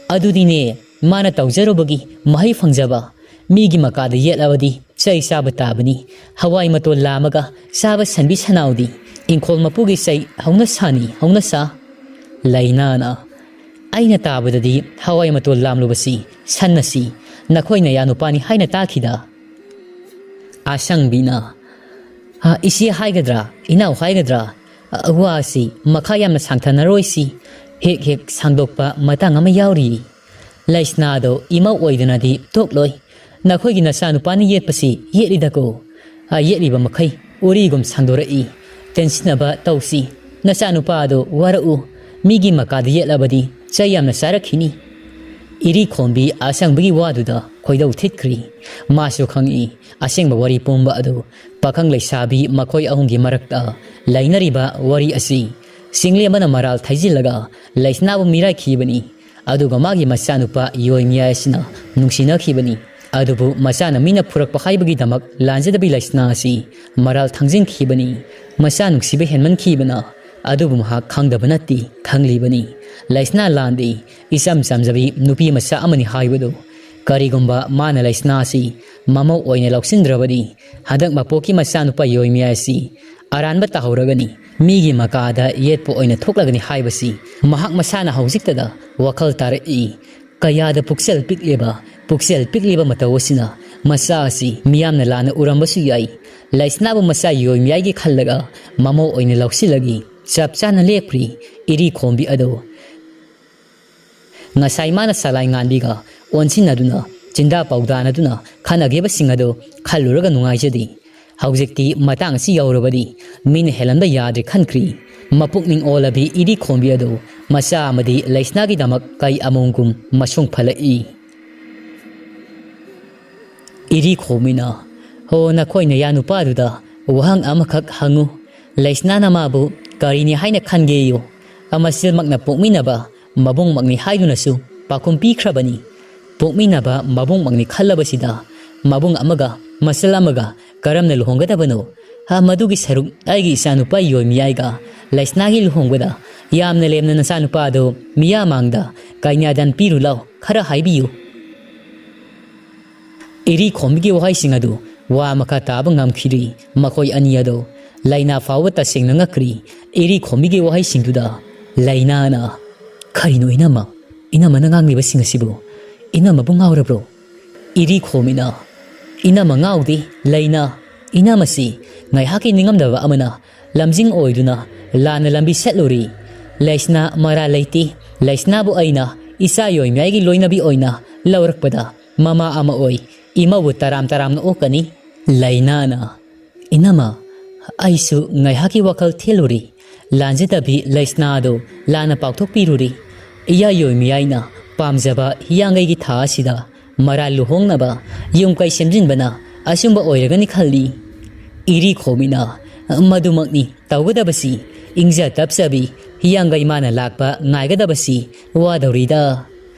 "ꯑꯗꯨꯗꯤꯅꯦ, ꯃꯥꯅ ꯇꯧꯖꯔꯨꯕꯒꯤ ꯃꯍꯩ ꯐꯪꯖꯕ꯫ ꯃꯤꯒꯤ ꯃꯀꯥꯗ ꯌꯦꯠꯂꯕꯗꯤ ꯆꯩ ꯆꯥꯕ ꯇꯥꯕꯅꯤ꯫ ꯍꯋꯥꯏ ꯃꯇꯣꯜ ꯂꯥꯝꯃꯒ ꯆꯥꯕ ꯁꯟꯕꯤ ꯁꯟꯅꯥꯎꯗꯤ ꯏꯪꯈꯣꯜ ꯃꯄꯨꯒꯤ ꯆꯩ ꯍꯧꯅ ꯁꯥꯅꯤ, ꯍꯧꯅ ꯁꯥ?" ꯂꯩꯅꯥꯅ, "ꯑꯩꯅ ꯇꯥꯕꯗꯗꯤ ꯍꯋꯥꯏ ꯃꯇꯣꯜ ꯂꯥꯝꯂꯨꯕꯁꯤ ꯁꯟꯅ ꯁꯤ, ꯅꯈꯣꯏ ꯅꯌꯥ ꯅꯨꯄꯥꯅꯤ ꯍꯥꯏꯅ ꯇꯥꯈꯤꯗ?" ꯑꯁꯪꯕꯤꯅ, "ꯍꯥ, ꯏꯆꯦ ꯍꯥꯏꯒꯗ꯭ꯔꯥ, ꯏꯅꯥꯎ ꯍꯥꯏꯒꯗ꯭ꯔꯥ? ꯑ, ꯋꯥꯁꯤ ꯃꯈꯥ ꯌꯥꯝꯅ ꯁꯥꯡꯊꯅꯔꯣꯏꯁꯤ꯫ ꯍꯦꯛ ꯍꯦꯛ ꯁꯥꯡꯗꯣꯛꯄ ꯃꯇꯥꯡ ꯑꯃ ꯌꯥꯎꯔꯤ꯫ ꯂꯩꯁꯅꯥꯗꯣ ꯏꯃꯧ ꯑꯣꯏꯗꯅꯗꯤ ꯇꯣꯛꯂꯣꯏ꯫ ꯅꯈꯣꯏꯒꯤ ꯅꯆꯥꯅꯨꯄꯥꯅ ꯌꯦꯠꯄꯁꯤ ꯌꯦꯠꯂꯤꯗꯀꯣ꯫ ꯑ, ꯌꯦꯠꯂꯤꯕ ꯃꯈꯩ ꯎꯔꯤꯒꯨꯝ ꯁꯥꯡꯗꯣꯔꯛꯏ꯫ ꯇꯦꯟꯁꯤꯟꯅꯕ ꯇꯧꯁꯤ꯫ ꯅꯆꯥꯅꯨꯄꯥ ꯑꯗꯨ ꯋꯥꯔꯛꯎ꯫ ꯃꯤꯒꯤ ꯃꯀꯥꯗ ꯌꯦꯠꯂꯕꯗꯤ ꯆꯩ ꯌꯥꯝꯅ ꯆꯥꯔꯛꯈꯤꯅꯤ꯫" ꯏꯔꯤ ꯈꯣꯝꯕꯤ ꯑꯁꯪꯕꯒꯤ ꯋꯥꯗꯨꯗ ꯈꯣꯏꯗꯧ ꯊꯤꯠꯈ꯭ꯔꯤ꯫ ꯃꯥꯁꯨ ꯈꯪꯏ, ꯑꯁꯦꯡꯕ ꯋꯥꯔꯤ ꯄꯨꯝꯕ ꯑꯗꯨ ꯄꯥꯈꯪ ꯂꯩꯁꯥꯕꯤ ꯃꯈꯣꯏ ꯑꯍꯨꯝꯒꯤ ꯃꯔꯛꯇ ꯂꯩꯅꯔꯤꯕ ꯋꯥꯔꯤ ꯑꯁꯤ ꯆꯤꯡꯂꯦꯝꯕꯅ ꯃꯔꯥꯜ ꯊꯩꯖꯤꯜꯂꯒ ꯂꯩꯁꯅꯥꯕꯨ ꯃꯤꯔꯥꯏꯈꯤꯕꯅꯤ꯫ ꯑꯗꯨꯒ ꯃꯥꯒꯤ ꯃꯆꯥꯅꯨꯄꯥ ꯌꯣꯏꯃꯤꯌꯥꯏ ꯑꯁꯤꯅ ꯅꯨꯡꯁꯤꯅꯈꯤꯕꯅꯤ꯫ ꯑꯗꯨꯕꯨ ꯃꯆꯥꯅ ꯃꯤꯅ ꯐꯨꯔꯛꯄ ꯍꯥꯏꯕꯒꯤꯗꯃꯛ ꯂꯥꯟꯖꯗꯕꯤ ꯂꯩꯁꯅꯥ ꯑꯁꯤ ꯃꯔꯥꯜ ꯊꯥꯡꯖꯤꯟꯈꯤꯕꯅꯤ꯫ ꯃꯆꯥ ꯅꯨꯡꯁꯤꯕ ꯍꯦꯟꯃꯟꯈꯤꯕꯅ ꯑꯗꯨꯕꯨ ꯃꯍꯥꯛ ꯈꯪꯗꯕ ꯅꯠꯇꯦ, ꯈꯪꯂꯤꯕꯅꯤ꯫ ꯂꯩꯁꯅꯥ ꯂꯥꯟꯗꯤ ꯏꯆꯝ ꯆꯝꯖꯕꯤ ꯅꯨꯄꯤ ꯃꯆꯥ ꯑꯃꯅꯤ ꯍꯥꯏꯕꯗꯨ꯫ ꯀꯔꯤꯒꯨꯝꯕ ꯃꯥꯅ ꯂꯩꯁꯅꯥ ꯑꯁꯤ ꯃꯃꯧ ꯑꯣꯏꯅ ꯂꯧꯁꯤꯟꯗ꯭ꯔꯕꯗꯤ ꯍꯟꯗꯛ ꯃꯄꯣꯛꯀꯤ ꯃꯆꯥꯅꯨꯄꯥ ꯌꯣꯏꯃꯤꯌꯥꯏ ꯑꯁꯤ ꯑꯔꯥꯟꯕ ꯇꯥꯍꯧꯔꯒꯅꯤ꯫ ꯃꯤꯒꯤ ꯃꯀꯥꯗ ꯌꯦꯠꯄ ꯑꯣꯏꯅ ꯊꯣꯛꯂꯒꯅꯤ ꯍꯥꯏꯕꯁꯤ ꯃꯍꯥꯛ ꯃꯁꯥꯅ ꯍꯧꯖꯤꯛꯇꯗ ꯋꯥꯈꯜ ꯇꯥꯔꯛꯏ꯫ ꯀꯌꯥꯗ ꯄꯨꯛꯆꯦꯜ ꯄꯤꯛꯂꯤꯕ, ꯄꯨꯛꯆꯦꯜ ꯄꯤꯛꯂꯤꯕ ꯃꯇꯧ ꯑꯁꯤꯅ ꯃꯆꯥ ꯑꯁꯤ ꯃꯤꯌꯥꯝꯅ ꯂꯥꯟꯅ ꯎꯔꯝꯕꯁꯨ ꯌꯥꯏ꯫ ꯂꯩꯁꯅꯥꯕꯨ ꯃꯆꯥ ꯌꯣꯏꯃꯤꯌꯥꯏꯒꯤ ꯈꯜꯂꯒ ꯃꯃꯧ ꯑꯣꯏꯅ ꯂꯧꯁꯤꯜꯂꯒꯤ ꯆꯞ ꯆꯥꯅ ꯂꯦꯞꯈ꯭ꯔꯤ ꯏꯔꯤ ꯈꯣꯝꯕꯤ ꯑꯗꯨ꯫ ꯉꯁꯥꯏ ꯃꯥꯅ ꯁꯂꯥꯏ ꯉꯥꯟꯕꯤꯒ ꯑꯣꯟꯁꯤꯟꯅꯗꯨꯅ, ꯆꯤꯟꯗꯥ ꯄꯥꯎꯗꯥꯅꯗꯨꯅ ꯈꯟꯅꯈꯤꯕꯁꯤꯡ ꯑꯗꯨ ꯈꯜꯂꯨꯔꯒ ꯅꯨꯡꯉꯥꯏꯖꯗꯦ꯫ ꯍꯧꯖꯤꯛꯇꯤ ꯃꯇꯥꯡ ꯑꯁꯤ ꯌꯧꯔꯕꯗꯤ ꯃꯤꯅ ꯍꯦꯜꯍꯟꯕ ꯌꯥꯗ꯭ꯔꯦ ꯈꯟꯈ꯭ꯔꯤ꯫ ꯃꯄꯨꯛꯅꯤꯡ ꯑꯣꯜꯂꯕꯤ ꯏꯔꯤ ꯈꯣꯝꯕꯤ ꯑꯗꯨ ꯃꯆꯥ ꯑꯃꯗꯤ ꯂꯩꯁꯅꯥꯒꯤꯗꯃꯛ ꯀꯩ ꯑꯃꯣꯝꯒꯨꯝ ꯃꯁꯨꯡ ꯐꯠꯂꯛꯏ꯫ ꯏꯔꯤ ꯈꯣꯝꯕꯤꯅ, "ꯍꯣ, ꯅꯈꯣꯏ ꯅꯌꯥ ꯅꯨꯄꯥꯗꯨꯗ ꯋꯥꯍꯪ ꯑꯃꯈꯛ ꯍꯪꯉꯨ꯫ ꯂꯩꯁꯅꯥꯅ ꯃꯥꯕꯨ ꯀꯔꯤꯅꯤ ꯍꯥꯏꯅ ꯈꯟꯒꯦꯌꯨ? ꯃꯆꯤꯜꯃꯛꯅ ꯄꯣꯛꯃꯤꯟꯅꯕ ꯃꯕꯨꯡꯃꯛꯅꯤ ꯍꯥꯏꯗꯨꯅꯁꯨ ꯄꯥꯎꯈꯨꯝ ꯄꯤꯈ꯭ꯔꯕꯅꯤ꯫ ꯄꯣꯛꯃꯤꯟꯅꯕ ꯃꯕꯨꯡꯃꯛꯅꯤ ꯈꯜꯂꯕꯁꯤꯗ ꯃꯕꯨꯡ ꯑꯃꯒ ꯃꯆꯜ ꯑꯃꯒ ꯀꯔꯝꯅ ꯂꯨꯍꯣꯡꯒꯗꯕꯅꯣ? ꯍꯥ, ꯃꯗꯨꯒꯤ ꯁꯔꯨꯛ ꯑꯩꯒꯤ ꯏꯆꯥꯅꯨꯄꯥ ꯌꯣꯏꯃꯤꯌꯥꯏꯒ ꯂꯩꯁꯅꯥꯒꯤ ꯂꯨꯍꯣꯡꯕꯗ ꯌꯥꯝꯅ ꯂꯦꯝꯅ ꯅꯆꯥꯅꯨꯄꯥꯗꯨ ꯃꯤꯌꯥ ꯃꯥꯡꯗ ꯀꯩꯅꯥꯗꯥꯟ ꯄꯤꯔꯨ ꯂꯥꯎ, ꯈꯔ ꯍꯥꯏꯕꯤꯌꯨ꯫" ꯏꯔꯤ ꯈꯣꯝꯕꯤꯒꯤ ꯋꯥꯍꯩꯁꯤꯡ ꯑꯗꯨ ꯋꯥ ꯃꯈꯥ ꯇꯥꯕ ꯉꯝꯈꯤꯗ꯭ꯔꯤ꯫ ꯃꯈꯣꯏ ꯑꯅꯤ ꯑꯗꯨ ꯂꯩꯅꯥ ꯐꯥꯎꯕ ꯇꯁꯦꯡꯅ ꯉꯛꯈ꯭ꯔꯤ꯫ ꯏꯔꯤ ꯈꯣꯝꯕꯤꯒꯤ ꯋꯥꯍꯩꯁꯤꯡꯗꯨꯗ ꯂꯩꯅꯥꯅ, "ꯀꯔꯤꯅꯣ ꯏꯅꯝꯃ? ꯏꯅꯝꯃꯅ ꯉꯥꯡꯂꯤꯕꯁꯤꯡ ꯑꯁꯤꯕꯨ? ꯏꯅꯝꯃꯕꯨ ꯉꯥꯎꯔꯕ꯭ꯔꯣ?" ꯏꯔꯤ ꯈꯣꯝꯕꯤꯅ, "ꯏꯅꯝꯃ ꯉꯥꯎꯗꯦ, ꯂꯩꯅꯥ꯫ ꯏꯅꯝꯃꯁꯤ ꯉꯥꯏꯍꯥꯛꯀꯤ ꯅꯤꯡꯉꯝꯗꯕ ꯑꯃꯅ ꯂꯝꯖꯤꯡ ꯑꯣꯏꯗꯨꯅ ꯂꯥꯟꯅ ꯂꯝꯕꯤ ꯆꯠꯂꯨꯔꯤ꯫ ꯂꯩꯁꯅꯥ ꯃꯔꯥꯜ ꯂꯩꯇꯦ꯫ ꯂꯩꯁꯅꯥꯕꯨ ꯑꯩꯅ ꯏꯆꯥ ꯌꯣꯏꯃꯤꯌꯥꯏꯒꯤ ꯂꯣꯏꯅꯕꯤ ꯑꯣꯏꯅ ꯂꯧꯔꯛꯄꯗ ꯃꯃꯥ ꯑꯃ ꯑꯣꯏ ꯏꯃꯧꯕꯨ ꯇꯔꯥꯝ ꯇꯔꯥꯝꯅ ꯑꯣꯛꯀꯅꯤ꯫" ꯂꯩꯅꯥꯅ, "ꯏꯅꯝꯃ, ꯑꯩꯁꯨ ꯉꯥꯏꯍꯥꯛꯀꯤ ꯋꯥꯈꯜ ꯊꯤꯜꯂꯨꯔꯤ꯫ ꯂꯥꯟꯖꯗꯕꯤ ꯂꯩꯁꯅꯥ ꯑꯗꯨ ꯂꯥꯟꯅ ꯄꯥꯎꯊꯣꯛꯄꯤꯔꯨꯔꯤ꯫ ꯏꯌꯥ ꯌꯣꯏꯃꯤꯌꯥꯏꯅ ꯄꯥꯝꯖꯕ ꯍꯤꯌꯥꯡꯒꯩꯒꯤ ꯊꯥ ꯑꯁꯤꯗ ꯃꯔꯥꯜ ꯂꯨꯍꯣꯡꯅꯕ ꯌꯨꯝ ꯀꯩ ꯁꯦꯝꯖꯤꯟꯕꯅ ꯑꯆꯨꯝꯕ ꯑꯣꯏꯔꯒꯅꯤ ꯈꯜꯂꯤ꯫" ꯏꯔꯤ ꯈꯣꯝꯕꯤꯅ, "ꯃꯗꯨꯃꯛꯅꯤ ꯇꯧꯒꯗꯕꯁꯤ꯫ ꯏꯪꯖ ꯇꯞꯆꯕꯤ ꯍꯤꯌꯥꯡꯒꯩ ꯃꯥꯅ ꯂꯥꯛꯄ ꯉꯥꯏꯒꯗꯕꯁꯤ ꯋꯥꯗꯧꯔꯤꯗ꯫"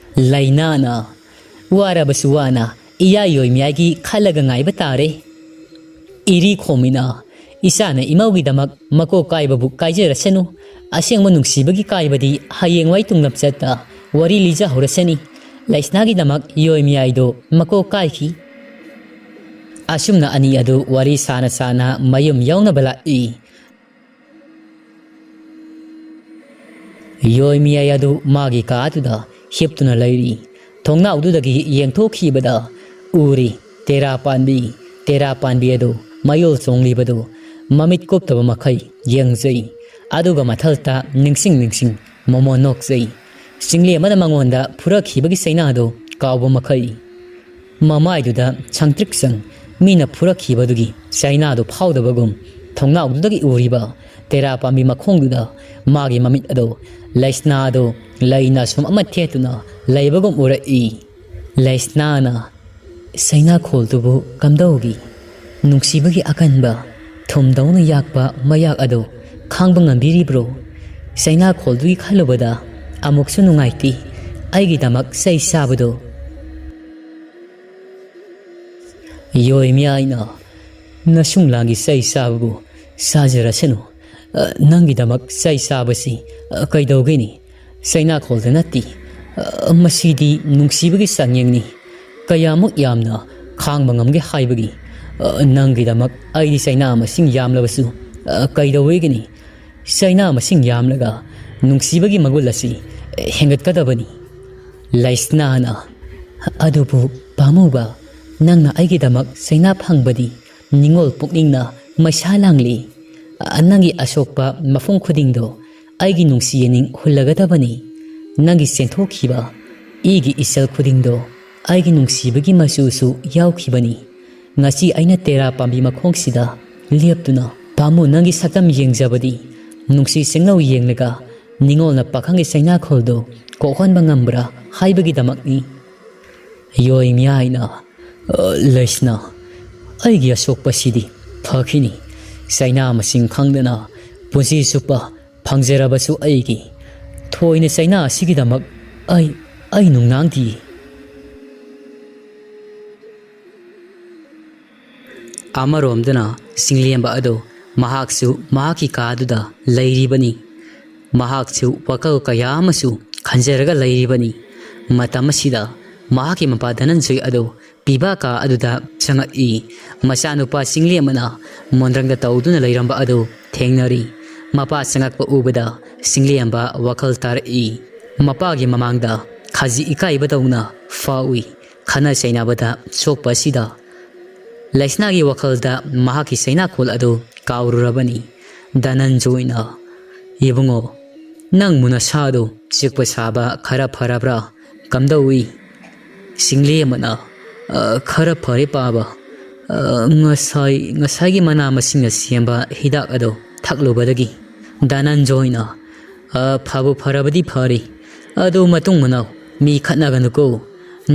ꯂꯩꯅꯥꯅ, "ꯋꯥꯔꯕꯁꯨ ꯋꯥꯅ ꯏꯌꯥ ꯌꯣꯏꯃꯤꯌꯥꯏꯒꯤ ꯈꯜꯂꯒ ꯉꯥꯏꯕ ꯇꯥꯔꯦ꯫" ꯏꯔꯤ ꯈꯣꯝꯕꯤꯅ, "ꯏꯆꯥꯅ ꯏꯃꯧꯒꯤꯗꯃꯛ ꯃꯀꯣꯛ ꯀꯥꯏꯕꯕꯨ ꯀꯥꯏꯖꯔꯁꯅꯨ꯫ ꯑꯁꯦꯡꯕ ꯅꯨꯡꯁꯤꯕꯒꯤ ꯀꯥꯏꯕꯗꯤ ꯍꯌꯦꯡꯋꯥꯏ ꯇꯨꯡꯂꯝꯆꯠꯇ ꯋꯥꯔꯤ ꯂꯤꯖꯍꯧꯔꯁꯅꯤ꯫ ꯂꯩꯁꯅꯥꯒꯤꯗꯃꯛ ꯌꯣꯏꯃꯤꯌꯥꯏꯗꯣ ꯃꯀꯣꯛ ꯀꯥꯏꯈꯤ꯫" ꯑꯁꯨꯝꯅ ꯑꯅꯤ ꯑꯗꯨ ꯋꯥꯔꯤ ꯁꯥꯅ ꯁꯥꯅ ꯃꯌꯨꯝ ꯌꯧꯅꯕ ꯂꯥꯛꯏ꯫ ꯌꯣꯏꯃꯤꯌꯥꯏ ꯑꯗꯨ ꯃꯥꯒꯤ ꯀꯥ ꯑꯗꯨꯗ ꯍꯤꯞꯇꯨꯅ ꯂꯩꯔꯤ꯫ ꯊꯣꯡꯅꯥꯎꯗꯨꯗꯒꯤ ꯌꯦꯡꯊꯣꯛꯈꯤꯕꯗ ꯎꯔꯤ ꯇꯦꯔꯥ ꯄꯥꯟꯕꯤ꯫ ꯇꯦꯔꯥ ꯄꯥꯟꯕꯤ ꯑꯗꯨ ꯃꯌꯣꯜ ꯆꯣꯡꯂꯤꯕꯗꯨ ꯃꯃꯤꯠ ꯀꯨꯞꯇꯕ ꯃꯈꯩ ꯌꯦꯡꯖꯩ꯫ ꯑꯗꯨꯒ ꯃꯊꯛꯇ ꯅꯤꯡꯁꯤꯡ ꯅꯤꯡꯁꯤꯡ ꯃꯣꯃꯣꯟ ꯅꯣꯛꯆꯩ꯫ ꯆꯤꯡꯂꯦꯝ ꯑꯃꯅ ꯃꯉꯣꯟꯗ ꯐꯨꯔꯛꯈꯤꯕꯒꯤ ꯆꯩꯅꯥꯗꯨ ꯀꯥꯎꯕ ꯃꯈꯩ꯫ ꯃꯃꯥꯏꯗꯨꯗ ꯁꯪꯇ꯭ꯔꯤꯛ ꯁꯪ ꯃꯤꯅ ꯐꯨꯔꯛꯈꯤꯕꯗꯨꯒꯤ ꯆꯩꯅꯥꯗꯨ ꯐꯥꯎꯗꯕꯒꯨꯝ ꯊꯣꯡꯅꯥꯎꯗꯨꯗꯒꯤ ꯎꯔꯤꯕ ꯇꯦꯔꯥ ꯄꯥꯝꯕꯤ ꯃꯈꯣꯡꯗꯨꯗ ꯃꯥꯒꯤ ꯃꯃꯤꯠ ꯑꯗꯨ ꯂꯩꯁꯅꯥꯗꯨ ꯂꯩꯅ ꯁꯨꯝ ꯑꯃ ꯊꯦꯠꯇꯨꯅ ꯂꯩꯕꯒꯨꯝ ꯎꯔꯛꯏ꯫ ꯂꯩꯁꯅꯥꯅ ꯆꯩꯅꯥꯈꯣꯜꯗꯨꯕꯨ ꯀꯝꯗꯧꯒꯤ? ꯅꯨꯡꯁꯤꯕꯒꯤ ꯑꯀꯟꯕ ꯊꯨꯝꯗꯧꯅ ꯌꯥꯛꯄ ꯃꯌꯥꯛ ꯑꯗꯨ ꯈꯥꯡꯕ ꯉꯝꯕꯤꯔꯤꯕ꯭ꯔꯣ? ꯆꯩꯅꯥꯈꯣꯜꯗꯨꯒꯤ ꯈꯜꯂꯨꯕꯗ ꯑꯃꯨꯛꯁꯨ ꯅꯨꯡꯉꯥꯏꯇꯦ꯫ ꯑꯩꯒꯤꯗꯃꯛ ꯆꯩ ꯆꯥꯕꯗꯨ꯫ ꯌꯣꯏ ꯃꯤꯌꯥꯏꯅ ꯅꯁꯨꯡꯂꯥꯡꯒꯤ ꯆꯩ ꯆꯥꯕꯕꯨ ꯆꯥꯖꯔꯁꯅꯨ꯫ ꯑ, ꯅꯪꯒꯤꯗꯃꯛ ꯆꯩ ꯆꯥꯕꯁꯤ, ꯑ, ꯀꯩꯗꯧꯒꯅꯤ? ꯆꯩꯅꯥꯈꯣꯜꯗ ꯅꯠꯇꯦ꯫ ꯑ, ꯃꯁꯤꯗꯤ ꯅꯨꯡꯁꯤꯕꯒꯤ ꯆꯥꯡꯌꯦꯡꯅꯤ꯫ ꯀꯌꯥꯃꯨꯛ ꯌꯥꯝꯅ ꯈꯥꯡꯕ ꯉꯝꯒꯦ ꯍꯥꯏꯕꯒꯤ꯫ ꯑ, ꯅꯪꯒꯤꯗꯃꯛ ꯑꯩꯗꯤ ꯆꯩꯅꯥ ꯃꯁꯤꯡ ꯌꯥꯝꯂꯕꯁꯨ, ꯑ, ꯀꯩꯗꯧꯋꯦꯒꯅꯤ? ꯆꯩꯅꯥ ꯃꯁꯤꯡ ꯌꯥꯝꯂꯒ ꯅꯨꯡꯁꯤꯕꯒꯤ ꯃꯒꯨꯟ ꯑꯁꯤ ꯍꯦꯟꯒꯠꯀꯗꯕꯅꯤ꯫ ꯂꯩꯁꯅꯥꯅ, ꯑꯗꯨꯕꯨ ꯄꯥꯝꯃꯨꯕ, ꯅꯪꯅ ꯑꯩꯒꯤꯗꯃꯛ ꯆꯩꯅꯥ ꯐꯪꯕꯗꯤ ꯅꯤꯡꯉꯣꯜ ꯄꯨꯛꯅꯤꯡꯅ ꯃꯩꯁꯥ ꯂꯥꯡꯂꯤ꯫ ꯑ, ꯅꯪꯒꯤ ꯑꯁꯣꯛꯄ ꯃꯐꯝ ꯈꯨꯗꯤꯡꯗꯣ ꯑꯩꯒꯤ ꯅꯨꯡꯁꯤ ꯌꯦꯅꯤꯡ ꯍꯨꯜꯂꯒꯗꯕꯅꯤ꯫ ꯅꯪꯒꯤ ꯆꯦꯟꯊꯣꯛꯈꯤꯕ ꯏꯒꯤ ꯏꯆꯜ ꯈꯨꯗꯤꯡꯗꯣ ꯑꯩꯒꯤ ꯅꯨꯡꯁꯤꯕꯒꯤ ꯃꯆꯨꯁꯨ ꯌꯥꯎꯈꯤꯕꯅꯤ꯫ ꯉꯁꯤ ꯑꯩꯅ ꯇꯦꯔꯥ ꯄꯥꯝꯕꯤ ꯃꯈꯣꯡꯁꯤꯗ ꯂꯦꯞꯇꯨꯅ ꯄꯥꯝꯃꯨ ꯅꯪꯒꯤ ꯁꯛꯇꯝ ꯌꯦꯡꯖꯕꯗꯤ ꯅꯨꯡꯁꯤ ꯁꯤꯡꯅꯧ ꯌꯦꯡꯂꯒ ꯅꯤꯡꯉꯣꯜꯅ ꯄꯥꯈꯪꯒꯤ ꯆꯩꯅꯥꯈꯣꯜꯗꯨ ꯀꯣꯛꯍꯟꯕ ꯉꯝꯕ꯭ꯔꯥ ꯍꯥꯏꯕꯒꯤꯗꯃꯛꯅꯤ꯫ ꯌꯣꯏ ꯃꯤꯌꯥꯏꯅ, "ꯑ, ꯂꯩꯁꯅꯥ, ꯑꯩꯒꯤ ꯑꯁꯣꯛꯄꯁꯤꯗꯤ ꯐꯈꯤꯅꯤ꯫ ꯆꯩꯅꯥ ꯃꯁꯤꯡ ꯈꯪꯗꯅ ꯄꯨꯟꯁꯤ ꯆꯨꯞꯄ ꯐꯪꯖꯔꯕꯁꯨ ꯑꯩꯒꯤ ꯊꯣꯏꯅ ꯆꯩꯅꯥ ꯑꯁꯤꯒꯤꯗꯃꯛ ꯑꯩ, ꯑꯩ ꯅꯨꯡꯅꯥꯡꯗꯤ"꯫ ꯑꯃꯔꯣꯝꯗꯅ ꯆꯤꯡꯂꯦꯝꯕ ꯑꯗꯨ ꯃꯍꯥꯛꯁꯨ ꯃꯍꯥꯛꯀꯤ ꯀꯥꯗꯨꯗ ꯂꯩꯔꯤꯕꯅꯤ꯫ ꯃꯍꯥꯛꯁꯨ ꯋꯥꯈꯜ ꯀꯌꯥ ꯑꯃꯁꯨ ꯈꯟꯖꯔꯒ ꯂꯩꯔꯤꯕꯅꯤ꯫ ꯃꯇꯝ ꯑꯁꯤꯗ ꯃꯍꯥꯛꯀꯤ ꯃꯄꯥ ꯙꯅꯟꯖꯣꯏ ꯑꯗꯨ ꯄꯤꯕ ꯀꯥ ꯑꯗꯨꯗ ꯆꯪꯉꯛꯏ꯫ ꯃꯆꯥꯅꯨꯄꯥ ꯆꯤꯡꯂꯦꯝꯕꯅ ꯃꯣꯟꯗ꯭ꯔꯪꯗ ꯇꯧꯗꯨꯅ ꯂꯩꯔꯝꯕ ꯑꯗꯨ ꯊꯦꯡꯅꯔꯤ꯫ ꯃꯄꯥ ꯆꯪꯉꯛꯄ ꯎꯕꯗ ꯆꯤꯡꯂꯦꯝꯕ ꯋꯥꯈꯜ ꯇꯥꯔꯛꯏ꯫ ꯃꯄꯥꯒꯤ ꯃꯃꯥꯡꯗ ꯈꯖꯤꯛ ꯏꯀꯥꯏꯕꯗꯧꯅ ꯐꯥꯎꯏ꯫ ꯈꯠꯅ ꯆꯩꯅꯕꯗ ꯁꯣꯛꯄ ꯑꯁꯤꯗ ꯂꯩꯁꯅꯥꯒꯤ ꯋꯥꯈꯜꯗ ꯃꯍꯥꯛꯀꯤ ꯆꯩꯅꯥꯈꯣꯜ ꯑꯗꯨ ꯀꯥꯎꯔꯨꯔꯕꯅꯤ꯫ ꯙꯅꯟꯖꯣꯏꯅ, "ꯏꯕꯨꯡꯉꯣ, ꯅꯪꯕꯨ ꯅꯁꯥꯗꯨ ꯆꯤꯛꯄ ꯁꯥꯕ ꯈꯔ ꯐꯔꯕ꯭ꯔꯥ? ꯀꯝꯗꯧꯏ?" ꯆꯤꯡꯂꯦꯝꯕꯅ, "ꯑ, ꯈꯔ ꯐꯔꯦ ꯄꯥꯕ꯫ "ꯑ, ꯉꯁꯥꯏ, ꯉꯁꯥꯏꯒꯤ ꯃꯅꯥ ꯃꯁꯤꯡꯅ ꯁꯦꯝꯕ ꯍꯤꯗꯥꯛ ꯑꯗꯨ ꯊꯛꯂꯨꯕꯗꯒꯤ ꯙꯅꯟꯖꯣꯏꯅ, ꯑ, ꯐꯕꯨ ꯐꯔꯕꯗꯤ ꯐꯔꯤ꯫ ꯑꯗꯨ ꯃꯇꯨꯡ ꯃꯅꯥꯎ, ꯃꯤ ꯈꯠꯅꯒꯅꯨꯀꯣ꯫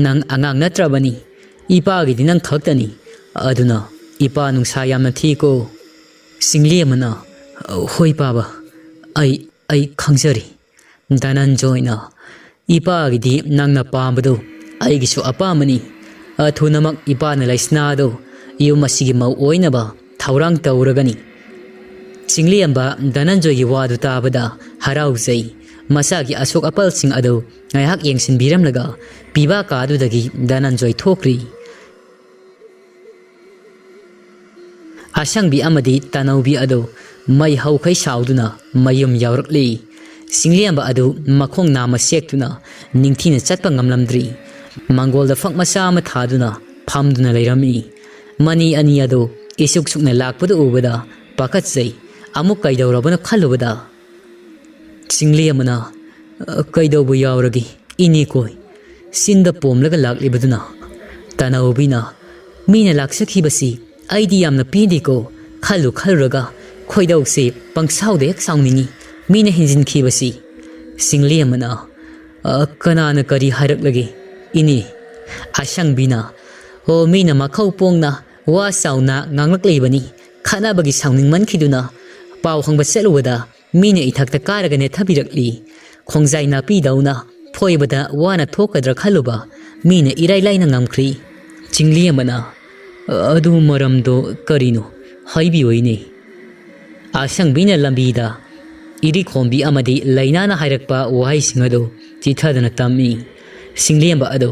ꯅꯪ ꯑꯉꯥꯡ ꯅꯠꯇ꯭ꯔꯕꯅꯤ꯫ ꯏꯄꯥꯒꯤꯗꯤ ꯅꯪ ꯈꯛꯇꯅꯤ꯫ ꯑꯗꯨꯅ ꯏꯄꯥ ꯅꯨꯡꯁꯥ ꯌꯥꯝꯅ ꯊꯤꯀꯣ꯫" ꯆꯤꯡꯂꯦꯝꯕꯅ, "ꯑ, ꯍꯣꯏ ꯄꯥꯕ, ꯑꯩ, ꯑꯩ ꯈꯪꯖꯔꯤ꯫" ꯙꯅꯟꯖꯣꯏꯅ, "ꯏꯄꯥꯒꯤꯗꯤ ꯅꯪꯅ ꯄꯥꯝꯕꯗꯨ ꯑꯩꯒꯤꯁꯨ ꯑꯄꯥꯝꯕꯅꯤ꯫ ꯑꯊꯨꯅꯃꯛ ꯏꯄꯥꯅ ꯂꯩꯁꯅꯥ ꯑꯗꯨ ꯌꯨꯝ ꯑꯁꯤꯒꯤ ꯃꯧ ꯑꯣꯏꯅꯕ ꯊꯧꯔꯥꯡ ꯇꯧꯔꯒꯅꯤ꯫" ꯆꯤꯡꯂꯦꯝꯕ ꯙꯅꯟꯖꯣꯏꯒꯤ ꯋꯥꯗꯨ ꯇꯥꯕꯗ ꯍꯔꯥꯎꯖꯩ꯫ ꯃꯆꯥꯒꯤ ꯑꯁꯣꯛ ꯑꯄꯜꯁꯤꯡ ꯑꯗꯨ ꯉꯥꯏꯍꯥꯛ ꯌꯦꯡꯁꯤꯟꯕꯤꯔꯝꯂꯒ ꯄꯤꯕꯥ ꯀꯥꯗꯨꯗꯒꯤ ꯙꯅꯟꯖꯣꯏ ꯊꯣꯛꯈ꯭ꯔꯤ꯫ ꯑꯁꯪꯕꯤ ꯑꯃꯗꯤ ꯇꯅꯧꯕꯤ ꯑꯗꯨ ꯃꯩ ꯍꯧꯈꯩ ꯁꯥꯎꯗꯨꯅ ꯃꯌꯨꯝ ꯌꯧꯔꯛꯂꯤ꯫ ꯆꯤꯡꯂꯦꯝꯕ ꯑꯗꯨ ꯃꯈꯣꯡ ꯅꯥꯝꯃ ꯁꯦꯛꯇꯨꯅ ꯅꯤꯡꯊꯤꯅ ꯆꯠꯄ ꯉꯝꯂꯝꯗ꯭ꯔꯤ꯫ ꯃꯪꯒꯣꯜꯗ ꯐꯛ ꯃꯆꯥ ꯑꯃ ꯊꯥꯗꯨꯅ ꯐꯝꯗꯨꯅ ꯂꯩꯔꯝꯃꯤ꯫ ꯃꯅꯤ ꯑꯅꯤ ꯑꯗꯨ ꯏꯁꯨꯛ ꯁꯨꯛꯅ ꯂꯥꯛꯄꯗꯨ ꯎꯕꯗ ꯄꯥꯈꯠꯆꯩ꯫ ꯑꯃꯨꯛ ꯀꯩꯗꯧꯔꯕꯅꯣ ꯈꯜꯂꯨꯕꯗ, ꯆꯤꯡꯂꯦꯝꯕꯅ, "ꯑ, ꯀꯩꯗꯧꯕ ꯌꯥꯎꯔꯒꯦ, ꯏꯅꯦ ꯀꯣꯏ?" ꯆꯤꯟꯗ ꯄꯣꯝꯂꯒ ꯂꯥꯛꯂꯤꯕꯗꯨꯅ꯫ ꯇꯅꯧꯕꯤꯅ, "ꯃꯤꯅ ꯂꯥꯛꯆꯈꯤꯕꯁꯤ ꯑꯩꯗꯤ ꯌꯥꯝꯅ ꯄꯦꯟꯗꯦꯀꯣ꯫ ꯈꯜꯂꯨ ꯈꯜꯂꯨꯔꯒ ꯈꯣꯏꯗꯧꯁꯦ ꯄꯪꯁꯥꯎꯗ ꯍꯦꯛ ꯁꯥꯎꯅꯤꯡꯉꯤ, ꯃꯤꯅ ꯍꯦꯟꯖꯤꯟꯈꯤꯕꯁꯤ꯫" ꯆꯤꯡꯂꯦꯝꯕꯅ, "ꯑ, ꯀꯅꯥꯅ ꯀꯔꯤ ꯍꯥꯏꯔꯛꯂꯒꯦ, ꯏꯅꯦ?" ꯑꯁꯪꯕꯤꯅ, "ꯑꯣ, ꯃꯤꯅ ꯃꯈꯧ ꯄꯣꯡꯅ ꯋꯥ ꯆꯥꯎꯅ ꯉꯥꯡꯂꯛꯂꯤꯕꯅꯤ꯫ ꯈꯠꯅꯕꯒꯤ ꯁꯥꯎꯅꯤꯡꯃꯟꯈꯤꯗꯨꯅ ꯄꯥꯎ ꯍꯪꯕ ꯆꯠꯂꯨꯕꯗ ꯃꯤꯅ ꯏꯊꯛꯇ ꯀꯥꯔꯒ ꯅꯦꯠꯊꯕꯤꯔꯛꯂꯤ꯫ ꯈꯣꯡꯖꯥꯏ ꯅꯥꯄꯤꯗꯧꯅ ꯐꯣꯏꯕꯗ ꯋꯥꯅ ꯊꯣꯛꯀꯗ꯭ꯔꯥ ꯈꯜꯂꯨꯕ, ꯃꯤꯅ ꯏꯔꯥꯏ ꯂꯥꯏꯅ ꯉꯝꯈ꯭ꯔꯤ꯫" ꯆꯤꯡꯂꯦꯝꯕꯅ, "ꯑꯗꯨ ꯃꯔꯝꯗꯣ ꯀꯔꯤꯅꯣ? ꯍꯥꯏꯕꯤꯌꯨ ꯏꯅꯦ꯫" ꯑꯁꯪꯕꯤꯅ ꯂꯝꯕꯤꯗ ꯏꯔꯤꯈꯣꯝꯕꯤ ꯑꯃꯗꯤ ꯂꯩꯅꯥꯅ ꯍꯥꯏꯔꯛꯄ ꯋꯥꯍꯩꯁꯤꯡ ꯑꯗꯨ ꯆꯤꯊꯗꯨꯅ ꯇꯝꯃꯤ꯫ ꯆꯤꯡꯂꯦꯝꯕ ꯑꯗꯨ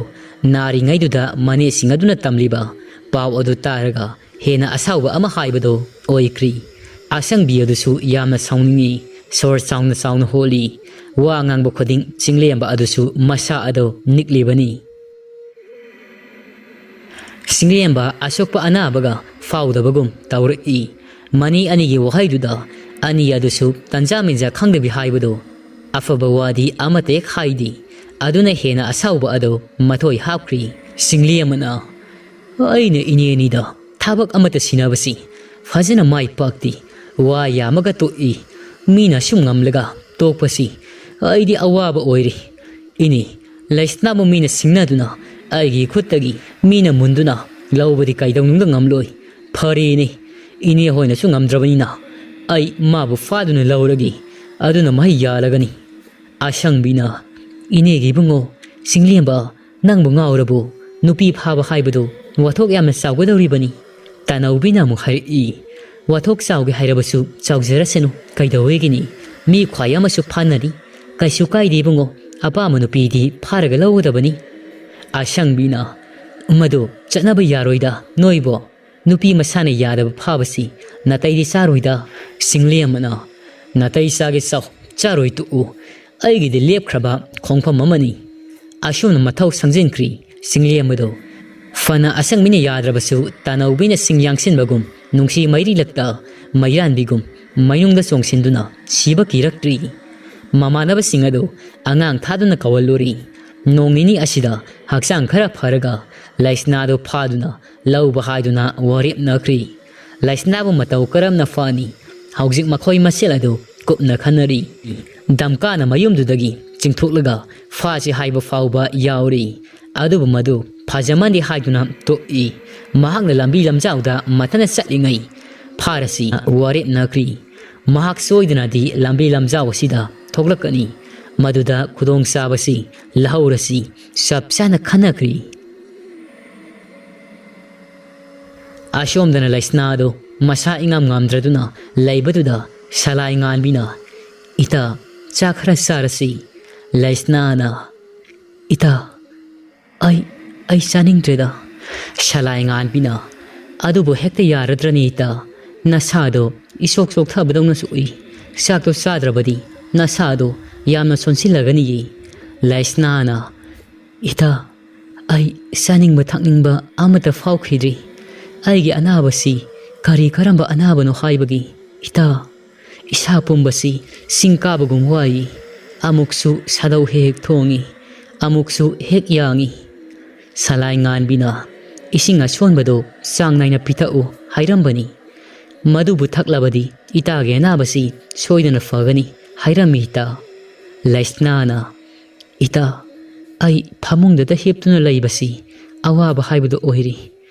ꯅꯥꯔꯤꯉꯩꯗꯨꯗ ꯃꯅꯦꯁꯤꯡ ꯑꯗꯨꯅ ꯇꯝꯂꯤꯕ ꯄꯥꯎ ꯑꯗꯨ ꯇꯥꯔꯒ ꯍꯦꯟꯅ ꯑꯁꯥꯎꯕ ꯑꯃ ꯍꯥꯏꯕꯗꯨ ꯑꯣꯏꯈ꯭ꯔꯤ꯫ ꯑꯁꯪꯕꯤ ꯑꯗꯨꯁꯨ ꯌꯥꯝꯅ ꯁꯥꯎꯅꯤꯡꯏ꯫ ꯁꯣꯔ ꯆꯥꯎꯅ ꯆꯥꯎꯅ ꯍꯣꯜꯂꯤ꯫ ꯋꯥ ꯉꯥꯡꯕ ꯈꯨꯗꯤꯡ ꯆꯤꯡꯂꯦꯝꯕ ꯑꯗꯨꯁꯨ ꯃꯁꯥ ꯑꯗꯨ ꯅꯤꯛꯂꯤꯕꯅꯤ꯫ ꯆꯤꯡꯂꯦꯝꯕ ꯑꯁꯣꯛꯄ ꯑꯅꯥꯕꯒ ꯐꯥꯎꯗꯕꯒꯨꯝ ꯇꯧꯔꯛꯏ꯫ ꯃꯅꯤ ꯑꯅꯤꯒꯤ ꯋꯥꯍꯩꯗꯨꯗ ꯑꯅꯤ ꯑꯗꯨꯁꯨ ꯇꯟꯖꯥ ꯃꯦꯟꯖꯥ ꯈꯪꯗꯕꯤ ꯍꯥꯏꯕꯗꯨ ꯑꯐꯕ ꯋꯥꯗꯤ ꯑꯃꯠꯇ ꯍꯦꯛ ꯍꯥꯏꯗꯦ꯫ ꯑꯗꯨꯅ ꯍꯦꯟꯅ ꯑꯁꯥꯎꯕ ꯑꯗꯨ ꯃꯊꯣꯏ ꯍꯥꯞꯈ꯭ꯔꯤ꯫ ꯆꯤꯡꯂꯦꯝꯕꯅ, "ꯑꯩꯅ ꯏꯅꯦ ꯑꯅꯤꯗ ꯊꯕꯛ ꯑꯃꯠꯇ ꯁꯤꯟꯅꯕꯁꯤ ꯐꯖꯅ ꯃꯥꯏ ꯄꯥꯛꯇꯦ꯫ ꯋꯥ ꯌꯥꯝꯃꯒ ꯇꯣꯛꯏ꯫ ꯃꯤꯅ ꯁꯨꯝ ꯉꯝꯂꯒ ꯇꯣꯛꯄꯁꯤ ꯑꯩꯗꯤ ꯑꯋꯥꯕ ꯑꯣꯏꯔꯦ꯫ ꯏꯅꯦ, ꯂꯩꯁꯅꯥꯕꯨ ꯃꯤꯅ ꯁꯤꯡꯅꯗꯨꯅ ꯑꯩꯒꯤ ꯈꯨꯠꯇꯒꯤ ꯃꯤꯅ ꯃꯨꯟꯗꯨꯅ ꯂꯧꯕꯗꯤ ꯀꯩꯗꯧꯅꯨꯡꯗ ꯉꯝꯂꯣꯏ꯫ ꯐꯔꯦꯅꯦ, ꯏꯅꯦ ꯍꯣꯏꯅꯁꯨ ꯉꯝꯗ꯭ꯔꯕꯅꯤꯅ ꯑꯩ ꯃꯥꯕꯨ ꯐꯥꯗꯨꯅ ꯂꯧꯔꯒꯦ꯫ ꯑꯗꯨꯅ ꯃꯍꯩ ꯌꯥꯜꯂꯒꯅꯤ꯫ ꯑꯁꯪꯕꯤꯅ, "ꯏꯅꯦꯒꯤ ꯏꯕꯨꯡꯉꯣ, ꯁꯤꯡꯂꯦꯝꯕ, ꯅꯪꯕꯨ ꯉꯥꯎꯔꯕꯣ? ꯅꯨꯄꯤ ꯐꯥꯕ ꯍꯥꯏꯕꯗꯨ ꯋꯥꯊꯣꯛ ꯌꯥꯝꯅ ꯆꯥꯎꯒꯗꯧꯔꯤꯕꯅꯤ꯫" ꯇꯥꯅꯧꯕꯤꯅ ꯑꯃꯨꯛ ꯍꯥꯏꯔꯛꯏ, "ꯋꯥꯊꯣꯛ ꯆꯥꯎꯒꯦ ꯍꯥꯏꯔꯕꯁꯨ ꯆꯥꯎꯖꯔꯁꯅꯨ, ꯀꯩꯗꯧꯋꯦꯒꯤꯅꯤ? ꯃꯤ ꯈ꯭ꯋꯥꯏ ꯑꯃꯁꯨ ꯐꯥꯅꯔꯤ꯫ ꯀꯩꯁꯨ ꯀꯥꯏꯗꯦ ꯏꯕꯨꯡꯉꯣ, ꯑꯄꯥꯝꯕ ꯅꯨꯄꯤꯗꯤ ꯐꯥꯔꯒ ꯂꯧꯒꯗꯕꯅꯤ꯫" ꯑꯁꯪꯕꯤꯅ, "ꯃꯗꯨ ꯆꯠꯅꯕ ꯌꯥꯔꯣꯏꯗ, ꯅꯣꯏꯕꯣ꯫ ꯅꯨꯄꯤ ꯃꯁꯥꯅ ꯌꯥꯗꯕ ꯐꯥꯕꯁꯤ ꯅꯥꯇꯩꯗꯤ ꯆꯥꯔꯣꯏꯗ꯫" ꯁꯤꯡꯂꯦꯝꯕꯅ, "ꯅꯥꯇꯩ ꯆꯥꯒꯦ ꯆꯥꯎ, ꯆꯥꯔꯣꯏ ꯇꯣꯛꯎ꯫ ꯑꯩꯒꯤꯗꯤ ꯂꯦꯞꯈ꯭ꯔꯕ ꯈꯣꯡꯐꯝ ꯑꯃꯅꯤ꯫" ꯑꯁꯨꯝꯅ ꯃꯊꯧ ꯁꯪꯖꯤꯟꯈ꯭ꯔꯤ ꯁꯤꯡꯂꯦꯝꯕꯗꯣ꯫ ꯐꯅ ꯑꯁꯪꯕꯤꯅ ꯌꯥꯗ꯭ꯔꯕꯁꯨ ꯇꯥꯅꯧꯕꯤꯅ ꯁꯤꯡ ꯌꯥꯡꯁꯤꯟꯕꯒꯨꯝ ꯅꯨꯡꯁꯤ ꯃꯩꯔꯤꯂꯛꯇ ꯃꯩꯔꯥꯟꯕꯤꯒꯨꯝ ꯃꯩꯅꯨꯡꯗ ꯆꯣꯡꯁꯤꯟꯗꯨꯅ ꯁꯤꯕ ꯀꯤꯔꯛꯇ꯭ꯔꯤ꯫ ꯃꯃꯥꯟꯅꯕꯁꯤꯡ ꯑꯗꯨ ꯑꯉꯥꯡ ꯊꯥꯗꯨꯅ ꯀꯧꯍꯜꯂꯨꯔꯤ꯫ ꯅꯣꯡ ꯅꯤꯅꯤ ꯑꯁꯤꯗ ꯍꯛꯆꯥꯡ ꯈꯔ ꯐꯔꯒ ꯂꯩꯁꯅꯥꯗꯨ ꯐꯥꯗꯨꯅ ꯂꯧꯕ ꯍꯥꯏꯗꯨꯅ ꯋꯥꯔꯦꯞꯅꯈ꯭ꯔꯤ꯫ ꯂꯩꯁꯅꯥꯕꯨ ꯃꯇꯧ ꯀꯔꯝꯅ ꯐꯥꯅꯤ? ꯍꯧꯖꯤꯛ ꯃꯈꯣꯏ ꯃꯁꯦꯜ ꯑꯗꯨ ꯀꯨꯞꯅ ꯈꯟꯅꯔꯤ꯫ ꯗꯝꯀꯥꯅ ꯃꯌꯨꯝꯗꯨꯗꯒꯤ ꯆꯤꯡꯊꯣꯛꯂꯒ ꯐꯥꯁꯤ ꯍꯥꯏꯕ ꯐꯥꯎꯕ ꯌꯥꯎꯔꯤ꯫ ꯑꯗꯨꯕꯨ ꯃꯗꯨ ꯐꯖꯃꯟꯗꯦ ꯍꯥꯏꯗꯨꯅ ꯇꯣꯛꯏ꯫ ꯃꯍꯥꯛꯅ ꯂꯝꯕꯤ ꯂꯝꯖꯥꯎꯗ ꯃꯊꯟꯇ ꯆꯠꯂꯤꯉꯩ ꯐꯥꯔꯁꯤ ꯋꯥꯔꯦꯞꯅꯈ꯭ꯔꯤ꯫ ꯃꯍꯥꯛ ꯁꯣꯏꯗꯅꯗꯤ ꯂꯝꯕꯤ ꯂꯝꯖꯥꯎ ꯑꯁꯤꯗ ꯊꯣꯛꯂꯛꯀꯅꯤ꯫ ꯃꯗꯨꯗ ꯈꯨꯗꯣꯡꯆꯥꯕꯁꯤ ꯂꯧꯍꯧꯔꯁꯤ ꯆꯞ ꯆꯥꯅ ꯈꯟꯅꯈ꯭ꯔꯤ꯫ ꯑꯁꯣꯝꯗꯅ ꯂꯩꯁꯅꯥꯗꯨ ꯃꯁꯥ ꯏꯉꯥꯝ ꯉꯝꯗ꯭ꯔꯗꯨꯅ ꯂꯩꯕꯗꯨꯗ ꯁꯂꯥꯏ ꯉꯥꯟꯕꯤꯅ, "ꯏꯇꯥ, ꯆꯥꯛ ꯈꯔ ꯆꯥꯔꯁꯤ꯫" ꯂꯩꯁꯅꯥꯅ, "ꯏꯇꯥ, ꯑꯩ, ꯑꯩ ꯆꯥꯅꯤꯡꯗ꯭ꯔꯦꯗ꯫" ꯁꯂꯥꯏ ꯉꯥꯟꯕꯤꯅ, "ꯑꯗꯨꯕꯨ ꯍꯦꯛꯇ ꯌꯥꯔꯗ꯭ꯔꯅꯦ ꯏꯇꯥ? ꯅꯁꯥꯗꯣ ꯏꯁꯣꯛ ꯆꯣꯛꯊꯕꯗꯧꯅꯁꯨ ꯎꯏ꯫ ꯆꯥꯛꯇꯣ ꯆꯥꯗ꯭ꯔꯕꯗꯤ ꯅꯁꯥꯗꯣ ꯌꯥꯝꯅ ꯁꯣꯟꯁꯤꯜꯂꯒꯅꯤꯌꯦ꯫" ꯂꯩꯁꯅꯥꯅ, "ꯏꯇꯥ, ꯑꯩ ꯆꯥꯅꯤꯡꯕ ꯊꯛꯅꯤꯡꯕ ꯑꯃꯠꯇ ꯐꯥꯎꯈꯤꯗ꯭ꯔꯤ꯫ ꯑꯩꯒꯤ ꯑꯅꯥꯕꯁꯤ ꯀꯔꯤ ꯀꯔꯝꯕ ꯑꯅꯥꯕꯅꯣ ꯍꯥꯏꯕꯒꯤ, ꯏꯇꯥ, ꯏꯁꯥ ꯄꯨꯝꯕꯁꯤ ꯆꯤꯡ ꯀꯥꯕꯒꯨꯝ ꯋꯥꯏ꯫ ꯑꯃꯨꯛꯁꯨ ꯁꯥꯗꯧ ꯍꯦꯛ ꯍꯦꯛ ꯊꯣꯡꯏ, ꯑꯃꯨꯛꯁꯨ ꯍꯦꯛ ꯌꯥꯡꯏ꯫" ꯁꯂꯥꯏ ꯉꯥꯟꯕꯤꯅ, "ꯏꯁꯤꯡ ꯑꯁꯣꯟꯕꯗꯨ ꯆꯥꯡ ꯅꯥꯏꯅ ꯄꯤꯊꯛꯎ" ꯍꯥꯏꯔꯝꯕꯅꯤ꯫ "ꯃꯗꯨꯕꯨ ꯊꯛꯂꯕꯗꯤ ꯏꯇꯥꯒꯤ ꯑꯅꯥꯕꯁꯤ ꯁꯣꯏꯗꯅ ꯐꯒꯅꯤ" ꯍꯥꯏꯔꯝꯃꯤ ꯏꯇꯥ꯫ ꯂꯩꯁꯅꯥꯅ, "ꯏꯇꯥ, ꯑꯩ ꯐꯃꯨꯡꯗꯇ ꯍꯤꯞꯇꯨꯅ ꯂꯩꯕꯁꯤ ꯑꯋꯥꯕ ꯍꯥꯏꯕꯗꯨ ꯑꯣꯏꯔꯤ꯫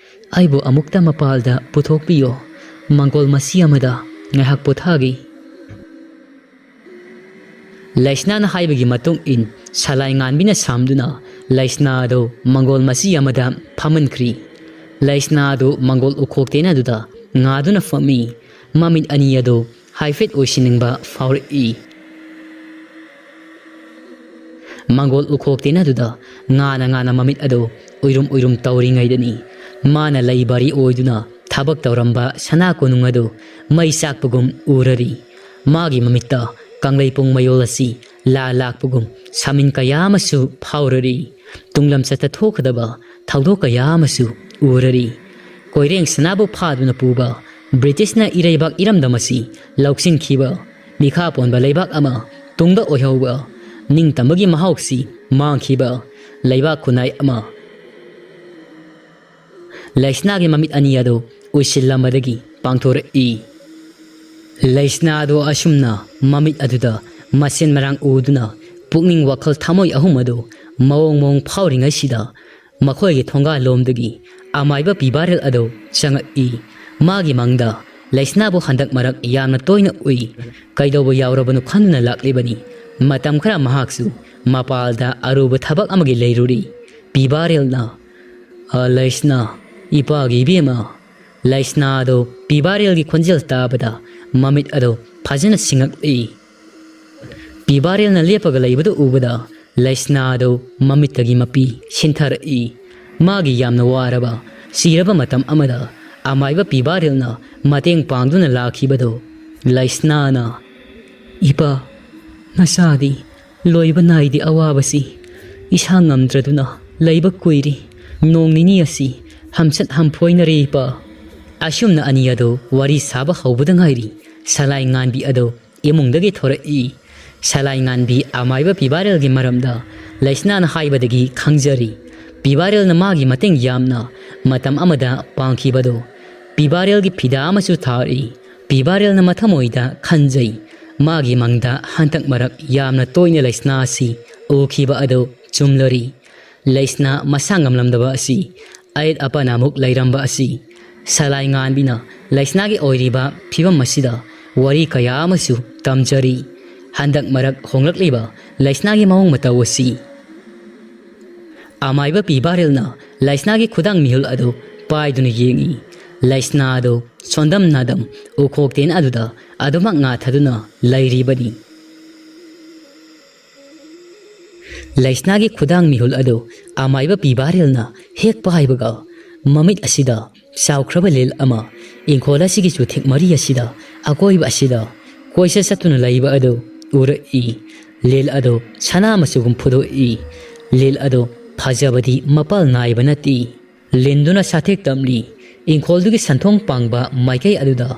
ꯑꯩꯕꯨ ꯑꯃꯨꯛꯇ ꯃꯄꯥꯜꯗ ꯄꯨꯊꯣꯛꯄꯤꯌꯣ꯫ ꯃꯪꯒꯣꯜ ꯃꯆꯤ ꯑꯃꯗ ꯉꯥꯏꯍꯥꯛ ꯄꯣꯊꯥꯒꯦ"꯫ ꯂꯩꯁꯅꯥꯅ ꯍꯥꯏꯕꯒꯤ ꯃꯇꯨꯡ ꯏꯟ ꯁꯂꯥꯏ ꯉꯥꯟꯕꯤꯅ ꯁꯥꯝꯗꯨꯅ ꯂꯩꯁꯅꯥ ꯑꯗꯨ ꯃꯪꯒꯣꯜ ꯃꯆꯤ ꯑꯃꯗ ꯐꯝꯍꯟꯈ꯭ꯔꯤ꯫ ꯂꯩꯁꯅꯥ ꯑꯗꯨ ꯃꯪꯒꯣꯜ ꯎꯈꯣꯛ ꯇꯦꯅ ꯑꯗꯨꯗ ꯉꯥꯗꯨꯅ ꯐꯝꯃꯤ꯫ ꯃꯃꯤꯠ ꯑꯅꯤ ꯑꯗꯨ ꯍꯥꯏꯐꯦꯠ ꯑꯣꯏꯁꯤꯟꯅꯤꯡꯕ ꯐꯥꯎꯔꯛꯏ꯫ ꯃꯪꯒꯣꯜ ꯎꯈꯣꯛ ꯇꯦꯅ ꯑꯗꯨꯗ ꯉꯥꯅ ꯉꯥꯅ ꯃꯃꯤꯠ ꯑꯗꯨ ꯎꯏꯔꯨꯝ ꯎꯏꯔꯨꯝ ꯇꯧꯔꯤꯉꯩꯗꯅꯤ, ꯃꯥꯅ ꯂꯩ ꯕꯥꯔꯤ ꯑꯣꯏꯗꯨꯅ ꯊꯕꯛ ꯇꯧꯔꯝꯕ ꯁꯅꯥ ꯀꯣꯅꯨꯡ ꯑꯗꯨ ꯃꯩ ꯆꯥꯛꯄꯒꯨꯝ ꯎꯔꯔꯤ꯫ ꯃꯥꯒꯤ ꯃꯃꯤꯠꯇ ꯀꯪꯂꯩꯄꯨꯡ ꯃꯌꯣꯜ ꯑꯁꯤ ꯂꯥ ꯂꯥꯛꯄꯒꯨꯝ ꯁꯥꯃꯤꯟ ꯀꯌꯥ ꯑꯃꯁꯨ ꯐꯥꯎꯔꯔꯤ꯫ ꯇꯨꯡꯂꯝꯆꯠꯇ ꯊꯣꯛꯀꯗꯕ ꯊꯧꯗꯣꯛ ꯀꯌꯥ ꯑꯃꯁꯨ ꯎꯔꯔꯤ꯫ ꯀꯣꯏꯔꯦꯡ ꯁꯅꯥꯕꯨ ꯐꯥꯗꯨꯅ ꯄꯨꯕ ꯕ꯭ꯔꯤꯇꯤꯁꯅ ꯏꯔꯩꯕꯥꯛ ꯏꯔꯝꯗꯝ ꯑꯁꯤ ꯂꯧꯁꯤꯟꯈꯤꯕ, ꯃꯤꯈꯥ ꯄꯣꯟꯕ ꯂꯩꯕꯥꯛ ꯑꯃ ꯇꯨꯡꯗ ꯑꯣꯏꯍꯧꯕ, ꯅꯤꯡꯇꯝꯕꯒꯤ ꯃꯍꯥꯎꯁꯤ ꯃꯥꯡꯈꯤꯕ ꯂꯩꯕꯥꯛ ꯈꯨꯟꯅꯥꯏ ꯑꯃ꯫ ꯂꯩꯁꯅꯥꯒꯤ ꯃꯃꯤꯠ ꯑꯅꯤ ꯑꯗꯨ ꯎꯏꯁꯤꯜꯂꯝꯕꯗꯒꯤ ꯄꯥꯡꯊꯣꯔꯛꯏ꯫ ꯂꯩꯁꯅꯥ ꯑꯗꯨ ꯑꯁꯨꯝꯅ ꯃꯃꯤꯠ ꯑꯗꯨꯗ ꯃꯁꯦꯟ ꯃꯔꯥꯡ ꯎꯗꯨꯅ ꯄꯨꯛꯅꯤꯡ ꯋꯥꯈꯜ ꯊꯃꯣꯏ ꯑꯍꯨꯝ ꯑꯗꯨ ꯃꯑꯣꯡ ꯃꯑꯣꯡ ꯐꯥꯎꯔꯤꯉꯩꯁꯤꯗ ꯃꯈꯣꯏꯒꯤ ꯊꯣꯡꯒꯥꯜ ꯂꯣꯝꯗꯒꯤ ꯑꯃꯥꯏꯕ ꯄꯤꯕꯥꯔꯦꯜ ꯑꯗꯨ ꯆꯪꯉꯛꯏ꯫ ꯃꯥꯒꯤ ꯃꯪꯗ ꯂꯩꯁꯅꯥꯕꯨ ꯍꯟꯗꯛ ꯃꯔꯛ ꯌꯥꯝꯅ ꯇꯣꯏꯅ ꯎꯏ꯫ ꯀꯩꯗꯧꯕ ꯌꯥꯎꯔꯕꯅꯣ ꯈꯟꯗꯨꯅ ꯂꯥꯛꯂꯤꯕꯅꯤ꯫ ꯃꯇꯝ ꯈꯔ ꯃꯍꯥꯛꯁꯨ ꯃꯄꯥꯜꯗ ꯑꯔꯨꯕ ꯊꯕꯛ ꯑꯃꯒꯤ ꯂꯩꯔꯨꯔꯤ꯫ ꯄꯤꯕꯥꯔꯦꯜꯅ, "ꯑ, ꯂꯩꯁꯅꯥ, ꯏꯄꯥꯒꯤ ꯏꯕꯦꯝꯃ"꯫ ꯂꯩꯁꯅꯥ ꯑꯗꯨ ꯄꯤꯕꯥꯔꯦꯜꯒꯤ ꯈꯣꯟꯖꯦꯜ ꯇꯥꯕꯗ ꯃꯃꯤꯠ ꯑꯗꯨ ꯐꯖꯅ ꯁꯤꯡꯉꯛꯏ꯫ ꯄꯤꯕꯥꯔꯦꯜꯅ ꯂꯦꯞꯄꯒ ꯂꯩꯕꯗꯨ ꯎꯕꯗ ꯂꯩꯁꯅꯥ ꯑꯗꯨ ꯃꯃꯤꯠꯇꯒꯤ ꯃꯄꯤ ꯁꯤꯟꯊꯔꯛꯏ꯫ ꯃꯥꯒꯤ ꯌꯥꯝꯅ ꯋꯥꯔꯕ, ꯁꯤꯔꯕ ꯃꯇꯝ ꯑꯃꯗ ꯑꯃꯥꯏꯕ ꯄꯤꯕꯥꯔꯦꯜꯅ ꯃꯇꯦꯡ ꯄꯥꯡꯗꯨꯅ ꯂꯥꯛꯈꯤꯕꯗꯨ ꯂꯩꯁꯅꯥꯅ, "ꯏꯄꯥ, ꯅꯆꯥꯗꯤ ꯂꯣꯏꯕ ꯅꯥꯏꯗꯦ ꯑꯋꯥꯕꯁꯤ꯫ ꯏꯁꯥ ꯉꯝꯗ꯭ꯔꯗꯨꯅ ꯂꯩꯕ ꯀꯨꯏꯔꯤ꯫ ꯅꯣꯡ ꯅꯤꯅꯤ ꯑꯁꯤ ꯍꯝꯆꯠ ꯍꯝꯐꯣꯏꯅꯔꯦ ꯏꯄꯥ"꯫ ꯑꯁꯨꯝꯅ ꯑꯅꯤ ꯑꯗꯨ ꯋꯥꯔꯤ ꯁꯥꯕ ꯍꯧꯕꯗ ꯉꯥꯏꯔꯤ꯫ ꯁꯂꯥꯏ ꯉꯥꯟꯕꯤ ꯑꯗꯨ ꯏꯃꯨꯡꯗꯒꯤ ꯊꯣꯔꯛꯏ꯫ ꯁꯂꯥꯏ ꯉꯥꯟꯕꯤ ꯑꯃꯥꯏꯕ ꯄꯤꯕꯥꯔꯦꯜꯒꯤ ꯃꯔꯝꯗ ꯂꯩꯁꯅꯥꯅ ꯍꯥꯏꯕꯗꯒꯤ ꯈꯪꯖꯔꯤ꯫ ꯄꯤꯕꯥꯔꯦꯜꯅ ꯃꯥꯒꯤ ꯃꯇꯦꯡ ꯌꯥꯝꯅ ꯃꯇꯝ ꯑꯃꯗ ꯄꯥꯡꯈꯤꯕꯗꯨ ꯄꯤꯕꯥꯔꯦꯜꯒꯤ ꯐꯤꯗꯥ ꯑꯃꯁꯨ ꯊꯥꯔꯛꯏ꯫ ꯄꯤꯕꯥꯔꯦꯜꯅ ꯃꯊꯃꯣꯏꯗ ꯈꯟꯖꯩ, ꯃꯥꯒꯤ ꯃꯪꯗ ꯍꯟꯗꯛ ꯃꯔꯛ ꯌꯥꯝꯅ ꯇꯣꯏꯅ ꯂꯩꯁꯅꯥ ꯑꯁꯤ ꯎꯈꯤꯕ ꯑꯗꯨ ꯆꯨꯝꯂꯔꯤ꯫ ꯂꯩꯁꯅꯥ ꯃꯁꯥ ꯉꯝꯂꯝꯗꯕ ꯑꯁꯤ, ꯑꯌꯦꯠ ꯑꯄꯟ ꯑꯃꯨꯛ ꯂꯩꯔꯝꯕ ꯑꯁꯤ꯫ ꯁꯂꯥꯏ ꯉꯥꯟꯕꯤꯅ ꯂꯩꯁꯅꯥꯒꯤ ꯑꯣꯏꯔꯤꯕ ꯐꯤꯕꯝ ꯑꯁꯤꯗ ꯋꯥꯔꯤ ꯀꯌꯥ ꯑꯃꯁꯨ ꯇꯝꯖꯔꯤ꯫ ꯍꯟꯗꯛ ꯃꯔꯛ ꯍꯣꯡꯂꯛꯂꯤꯕ ꯂꯩꯁꯅꯥꯒꯤ ꯃꯑꯣꯡ ꯃꯇꯧ ꯑꯁꯤ꯫ ꯑꯃꯥꯏꯕ ꯄꯤꯕꯥꯔꯦꯜꯅ ꯂꯩꯁꯅꯥꯒꯤ ꯈꯨꯗꯥꯡ ꯃꯤꯍꯨꯜ ꯑꯗꯨ ꯄꯥꯏꯗꯨꯅ ꯌꯦꯡꯏ꯫ ꯂꯩꯁꯅꯥ ꯑꯗꯨ ꯁꯣꯟꯗꯝ ꯅꯥꯗꯝ ꯎꯈꯣꯛꯇꯦꯟ ꯑꯗꯨꯗ ꯑꯗꯨꯃꯛ ꯉꯥꯊꯗꯨꯅ ꯂꯩꯔꯤꯕꯅꯤ꯫ ꯂꯩꯁꯅꯥꯒꯤ ꯈꯨꯗꯥꯡ ꯃꯤꯍꯨꯜ ꯑꯗꯨ ꯑꯃꯥꯏꯕ ꯄꯤꯕꯥꯔꯦꯜꯅ ꯍꯦꯛ ꯄꯥꯏꯕꯒ, ꯃꯃꯤꯠ ꯑꯁꯤꯗ ꯆꯥꯎꯈ꯭ꯔꯕ ꯂꯤꯜ ꯑꯃ ꯏꯪꯈꯣꯜ ꯑꯁꯤꯒꯤ ꯆꯨꯊꯦꯛ ꯃꯔꯤ ꯑꯁꯤꯗ ꯑꯀꯣꯏꯕ ꯑꯁꯤꯗ ꯀꯣꯏꯆꯠ ꯆꯠꯇꯨꯅ ꯂꯩꯕ ꯑꯗꯨ ꯎꯔꯛꯏ꯫ ꯂꯤꯜ ꯑꯗꯨ ꯁꯅꯥ ꯃꯆꯨꯒꯨꯝ ꯐꯨꯗꯣꯛꯏ꯫ ꯂꯤꯜ ꯑꯗꯨ ꯐꯖꯕꯗꯤ ꯃꯄꯥꯜ ꯅꯥꯏꯕ ꯅꯠꯇꯦ꯫ ꯂꯤꯟꯗꯨꯅ ꯁꯥꯊꯦꯛ ꯇꯝꯂꯤ꯫ ꯏꯪꯈꯣꯜꯗꯨꯒꯤ ꯁꯟꯊꯣꯡ ꯄꯥꯡꯕ ꯃꯥꯏꯀꯩ ꯑꯗꯨꯗ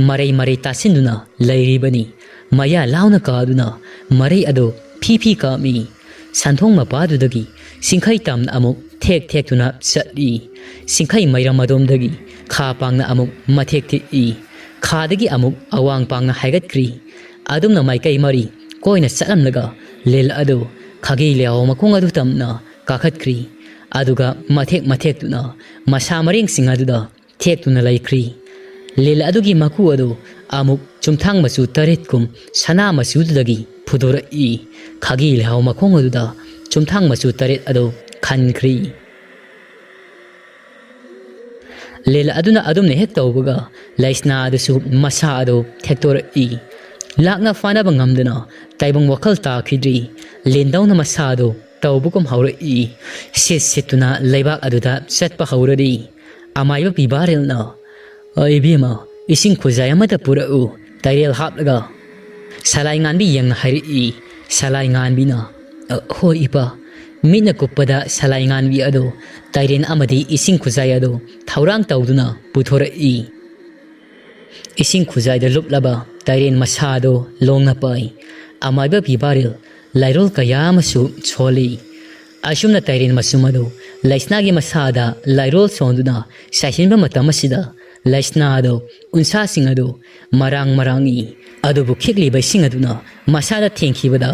ꯃꯔꯩ ꯃꯔꯩ ꯇꯥꯁꯤꯟꯗꯨꯅ ꯂꯩꯔꯤꯕꯅꯤ꯫ ꯃꯌꯥ ꯂꯥꯎꯅ ꯀꯥꯗꯨꯅ ꯃꯔꯩ ꯑꯗꯨ ꯐꯤ ꯐꯤ ꯀꯥꯝꯃꯤ꯫ ꯁꯟꯊꯣꯡ ꯃꯄꯥꯗꯨꯗꯒꯤ ꯁꯤꯡꯈꯩ ꯇꯝꯅ ꯑꯃꯨꯛ ꯊꯦꯛ ꯊꯦꯛꯇꯨꯅ ꯆꯠꯂꯤ꯫ ꯁꯤꯡꯈꯩ ꯃꯩꯔꯝ ꯑꯗꯣꯝꯗꯒꯤ ꯈꯥ ꯄꯥꯡꯅ ꯑꯃꯨꯛ ꯃꯊꯦꯛ ꯊꯦꯛꯏ꯫ ꯈꯥꯗꯒꯤ ꯑꯃꯨꯛ ꯑꯋꯥꯡ ꯄꯥꯡꯅ ꯍꯥꯏꯒꯠꯈ꯭ꯔꯤ꯫ ꯑꯗꯨꯝꯅ ꯃꯥꯏꯀꯩ ꯃꯔꯤ ꯀꯣꯏꯅ ꯆꯠꯂꯝꯂꯒ ꯂꯤꯜ ꯑꯗꯨ ꯈꯥꯒꯤ ꯂꯩꯍꯥꯎ ꯃꯈꯣꯡ ꯑꯗꯨ ꯇꯝꯅ ꯀꯥꯈꯠꯈ꯭ꯔꯤ꯫ ꯑꯗꯨꯒ ꯃꯊꯦꯛ ꯃꯊꯦꯛꯇꯨꯅ ꯃꯁꯥ ꯃꯔꯦꯡꯁꯤꯡ ꯑꯗꯨꯗ ꯊꯦꯛꯇꯨꯅ ꯂꯩꯈ꯭ꯔꯤ꯫ ꯂꯤꯜ ꯑꯗꯨꯒꯤ ꯃꯀꯨ ꯑꯗꯨ ꯑꯃꯨꯛ ꯆꯨꯝꯊꯥꯡ ꯃꯆꯨ ꯇꯔꯦꯠꯀꯨꯝ ꯁꯅꯥ ꯃꯆꯨꯗꯨꯗꯒꯤ ꯐꯨꯗꯣꯔꯛꯏ꯫ ꯈꯥꯒꯤ ꯂꯩꯍꯥꯎ ꯃꯈꯣꯡ ꯑꯗꯨꯗ ꯆꯨꯝꯊꯥꯡ ꯃꯆꯨ ꯇꯔꯦꯠ ꯑꯗꯨ ꯈꯟꯈ꯭ꯔꯤ꯫ ꯂꯤꯜ ꯑꯗꯨꯅ ꯑꯗꯨꯝꯅ ꯍꯦꯛ ꯇꯧꯕꯒ ꯂꯩꯁꯅꯥ ꯑꯗꯨꯁꯨ ꯃꯁꯥ ꯑꯗꯨ ꯊꯦꯛꯇꯣꯔꯛꯏ꯫ ꯂꯥꯛꯅ ꯐꯥꯅꯕ ꯉꯝꯗꯅ ꯇꯥꯏꯕꯪ ꯋꯥꯈꯜ ꯇꯥꯈꯤꯗ꯭ꯔꯤ꯫ ꯂꯤꯟꯗꯧꯅ ꯃꯁꯥ ꯑꯗꯨ ꯇꯧꯕꯒꯨꯝ ꯍꯧꯔꯛꯏ꯫ ꯁꯤꯠ ꯁꯤꯠꯇꯨꯅ ꯂꯩꯕꯥꯛ ꯑꯗꯨꯗ ꯆꯠꯄ ꯍꯧꯔꯔꯤ꯫ ꯑꯃꯥꯏꯕ ꯄꯤꯕꯥꯔꯦꯜꯅ, "ꯑ, ꯏꯕꯦꯝꯃ, ꯏꯁꯤꯡ ꯈꯨꯖꯥꯏ ꯑꯃꯇ ꯄꯨꯔꯛꯎ, ꯇꯥꯏꯔꯦꯜ ꯍꯥꯞꯂꯒ꯫" ꯁꯂꯥꯏ ꯉꯥꯟꯕꯤ ꯌꯦꯡꯅ ꯍꯥꯏꯔꯛꯏ꯫ ꯁꯂꯥꯏ ꯉꯥꯟꯕꯤꯅ, "ꯑ, ꯍꯣꯏ ꯏꯄꯥ꯫" ꯃꯤꯠꯅ ꯀꯨꯞꯄꯗ ꯁꯂꯥꯏ ꯉꯥꯟꯕꯤ ꯑꯗꯨ ꯇꯥꯏꯔꯦꯟ ꯑꯃꯗꯤ ꯏꯁꯤꯡ ꯈꯨꯖꯥꯏ ꯑꯗꯨ ꯊꯧꯔꯥꯡ ꯇꯧꯗꯨꯅ ꯄꯨꯊꯣꯔꯛꯏ꯫ ꯏꯁꯤꯡ ꯈꯨꯖꯥꯏꯗ ꯂꯨꯞꯂꯕ ꯇꯥꯏꯔꯦꯟ ꯃꯁꯥ ꯑꯗꯨ ꯂꯣꯡꯅ ꯄꯥꯏ꯫ ꯑꯃꯥꯏꯕ ꯄꯤꯕꯥꯔꯦꯜ ꯂꯥꯏꯔꯣꯜ ꯀꯌꯥ ꯑꯃꯁꯨ ꯁꯣꯜꯂꯤ꯫ ꯑꯁꯨꯝꯅ ꯇꯩꯔꯦꯟ ꯃꯆꯨꯝ ꯑꯗꯨ ꯂꯩꯁꯅꯥꯒꯤ ꯃꯁꯥꯗ ꯂꯥꯏꯔꯣꯜ ꯁꯣꯟꯗꯨꯅ ꯁꯥꯏꯁꯤꯟꯕ ꯃꯇꯝ ꯑꯁꯤꯗ, ꯂꯩꯁꯅꯥ ꯑꯗꯨ ꯎꯟꯁꯥꯁꯤꯡ ꯑꯗꯨ ꯃꯔꯥꯡ ꯃꯔꯥꯡ ꯏ꯫ ꯑꯗꯨꯕꯨ ꯈꯤꯛꯂꯤꯕ ꯏꯁꯤꯡ ꯑꯗꯨꯅ ꯃꯁꯥꯗ ꯊꯦꯡꯈꯤꯕꯗ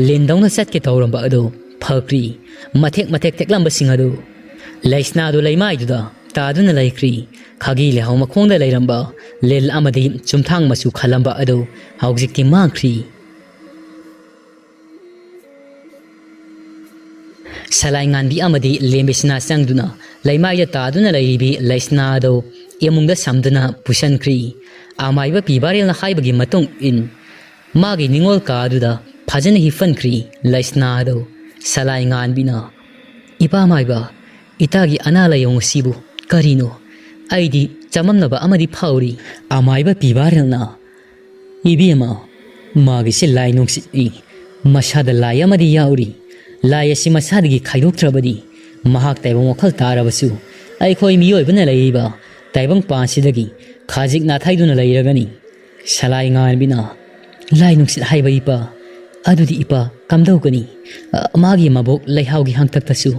ꯂꯤꯟꯗꯧꯅ ꯆꯠꯀꯦ ꯇꯧꯔꯝꯕ ꯑꯗꯨ ꯐꯈ꯭ꯔꯤ꯫ ꯃꯊꯦꯛ ꯃꯊꯦꯛ ꯊꯦꯛꯂꯝꯕꯁꯤꯡ ꯑꯗꯨ ꯂꯩꯁꯅꯥꯗꯨ ꯂꯩꯃꯥꯏꯗꯨꯗ ꯇꯥꯗꯨꯅ ꯂꯩꯈ꯭ꯔꯤ꯫ ꯈꯥꯒꯤ ꯂꯩꯍꯥꯎ ꯃꯈꯣꯡꯗ ꯂꯩꯔꯝꯕ ꯂꯤꯜ ꯑꯃꯗꯤ ꯆꯨꯝꯊꯥꯡ ꯃꯆꯨ ꯈꯜꯂꯝꯕ ꯑꯗꯨ ꯍꯧꯖꯤꯛꯇꯤ ꯃꯥꯡꯈ꯭ꯔꯤ꯫ ꯁꯂꯥꯏ ꯉꯥꯟꯕꯤ ꯑꯃꯗꯤ ꯂꯦꯝꯕꯤꯁꯅꯥ ꯆꯪꯗꯨꯅ ꯂꯩꯃꯥꯏꯗ ꯇꯥꯗꯨꯅ ꯂꯩꯔꯤꯕꯤ ꯂꯩꯁꯅꯥ ꯑꯗꯨ ꯏꯃꯨꯡꯗ ꯁꯝꯗꯨꯅ ꯄꯨꯁꯟꯈ꯭ꯔꯤ꯫ ꯑꯃꯥꯏꯕ ꯄꯤꯕꯥꯔꯦꯜꯅ ꯍꯥꯏꯕꯒꯤ ꯃꯇꯨꯡ ꯏꯟ ꯃꯥꯒꯤ ꯅꯤꯡꯉꯣꯜ ꯀꯥ ꯑꯗꯨꯗ ꯐꯖꯅ ꯍꯤꯞꯐꯟꯈ꯭ꯔꯤ꯫ ꯂꯩꯁꯅꯥ ꯑꯗꯨ ꯁꯂꯥꯏ ꯉꯥꯟꯕꯤꯅ, "ꯏꯄꯥ ꯃꯥꯏꯕ, ꯏꯇꯥꯒꯤ ꯑꯅꯥ ꯂꯥꯏꯑꯣꯡ ꯑꯁꯤꯕꯨ ꯀꯔꯤꯅꯣ? ꯑꯩꯗꯤ ꯆꯃꯝꯅꯕ ꯑꯃꯗꯤ ꯐꯥꯎꯔꯤ꯫" ꯑꯃꯥꯏꯕ ꯄꯤꯕꯥꯔꯦꯜꯅ, "ꯏꯕꯦꯝꯃ, ꯃꯥꯒꯤꯁꯤ ꯂꯥꯏ ꯅꯨꯡꯁꯤꯠꯅꯤ꯫ ꯃꯁꯥꯗ ꯂꯥꯏ ꯑꯃꯗꯤ ꯌꯥꯎꯔꯤ꯫ ꯂꯥꯏ ꯑꯁꯤ ꯃꯁꯥꯗꯒꯤ ꯈꯥꯏꯗꯣꯛꯇ꯭ꯔꯕꯗꯤ ꯃꯍꯥꯛ ꯇꯥꯏꯕꯪ ꯋꯥꯈꯜ ꯇꯥꯔꯕꯁꯨ ꯑꯩꯈꯣꯏ ꯃꯤꯑꯣꯏꯕꯅ ꯂꯩꯔꯤꯕ ꯇꯥꯏꯕꯪ ꯄꯥꯟꯁꯤꯗꯒꯤ ꯈꯖꯤꯛ ꯅꯥꯊꯩꯗꯨꯅ ꯂꯩꯔꯒꯅꯤ꯫" ꯁꯂꯥꯏ ꯉꯥꯟꯕꯤꯅ, "ꯂꯥꯏ ꯅꯨꯡꯁꯤꯠ ꯍꯥꯏꯕ ꯏꯄꯥ? ꯑꯗꯨꯗꯤ ꯏꯄꯥ ꯀꯝꯗꯧꯒꯅꯤ? ꯑ, ꯃꯥꯒꯤ ꯃꯕꯣꯛ ꯂꯩꯍꯥꯎꯒꯤ ꯍꯥꯡꯇꯛꯇꯁꯨ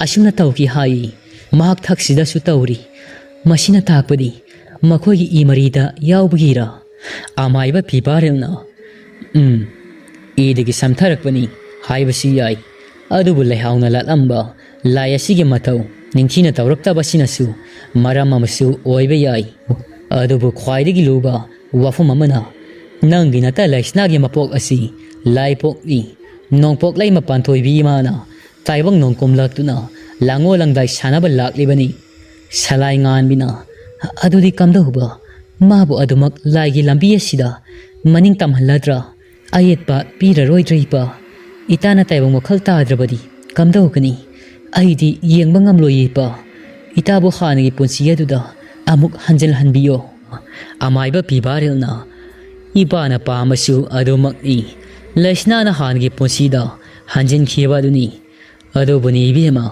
ꯑꯁꯨꯝꯅ ꯇꯧꯈꯤ ꯍꯥꯏ꯫ ꯃꯍꯥꯛ ꯊꯛꯁꯤꯗꯁꯨ ꯇꯧꯔꯤ꯫ ꯃꯁꯤꯅ ꯇꯥꯛꯄꯗꯤ ꯃꯈꯣꯏꯒꯤ ꯏ ꯃꯔꯤꯗ ꯌꯥꯎꯕꯒꯤꯔꯥ?" ꯑꯃꯥꯏꯕ ꯄꯤꯕꯥꯔꯦꯜꯅ, "ꯎꯝ, ꯏꯗꯒꯤ ꯁꯝꯊꯔꯛꯄꯅꯤ ꯍꯥꯏꯕꯁꯨ ꯌꯥꯏ꯫ ꯑꯗꯨꯕꯨ ꯂꯩꯍꯥꯎꯅ ꯂꯥꯠꯂꯝꯕ ꯂꯥꯏ ꯑꯁꯤꯒꯤ ꯃꯇꯧ ꯅꯤꯡꯊꯤꯅ ꯇꯧꯔꯛꯇꯕꯁꯤꯅꯁꯨ ꯃꯔꯝ ꯑꯃꯁꯨ ꯑꯣꯏꯕ ꯌꯥꯏ꯫ ꯑꯗꯨꯕꯨ ꯈ꯭ꯋꯥꯏꯗꯒꯤ ꯂꯨꯕ ꯋꯥꯐꯝ ꯑꯃꯅ, ꯅꯪꯒꯤ ꯅꯇ ꯂꯩꯁꯅꯥꯒꯤ ꯃꯄꯣꯛ ꯑꯁꯤ ꯂꯥꯏꯄꯣꯛꯅꯤ꯫ ꯅꯣꯡꯄꯣꯛ ꯂꯩꯃ ꯄꯥꯟꯊꯣꯏꯕꯤ ꯏꯃꯥꯅ ꯇꯥꯏꯕꯪ ꯅꯣꯡ ꯀꯨꯝꯂꯛꯇꯨꯅ ꯂꯥꯡꯉꯣ ꯂꯪꯗꯥꯏ ꯁꯥꯟꯅꯕ ꯂꯥꯛꯂꯤꯕꯅꯤ꯫" ꯁꯂꯥꯏ ꯉꯥꯟꯕꯤꯅ, "ꯑꯗꯨꯗꯤ ꯀꯝꯗꯧꯕ? ꯃꯥꯕꯨ ꯑꯗꯨꯃꯛ ꯂꯥꯏꯒꯤ ꯂꯝꯕꯤ ꯑꯁꯤꯗ ꯃꯅꯤꯡ ꯇꯝꯍꯜꯂꯗ꯭ꯔꯥ? ꯑꯌꯦꯠꯄ ꯄꯤꯔꯔꯣꯏꯗ꯭ꯔꯥ ꯏꯄꯥ? ꯏꯇꯥꯅ ꯇꯥꯏꯕꯪ ꯋꯥꯈꯜ ꯇꯥꯗ꯭ꯔꯕꯗꯤ ꯀꯝꯗꯧꯒꯅꯤ? ꯑꯩꯗꯤ ꯌꯦꯡꯕ ꯉꯝꯂꯣꯏꯌꯦ ꯏꯄꯥ꯫ ꯏꯇꯥꯕꯨ ꯍꯥꯟꯅꯒꯤ ꯄꯨꯟꯁꯤ ꯑꯗꯨꯗ ꯑꯃꯨꯛ ꯍꯟꯖꯤꯜꯍꯟꯕꯤꯌꯣ꯫" ꯑꯃꯥꯏꯕ ꯄꯤꯕꯥꯔꯦꯜꯅ, "ꯏꯄꯥꯅ ꯄꯥꯝꯕꯁꯨ ꯑꯗꯨꯃꯛꯅꯤ꯫ ꯂꯩꯁꯅꯥꯅ ꯍꯥꯟꯅꯒꯤ ꯄꯨꯟꯁꯤꯗ ꯍꯟꯖꯤꯟꯈꯤꯕ ꯑꯗꯨꯅꯤ꯫ ꯑꯗꯨꯕꯨꯅꯤ ꯏꯕꯦꯝꯃ,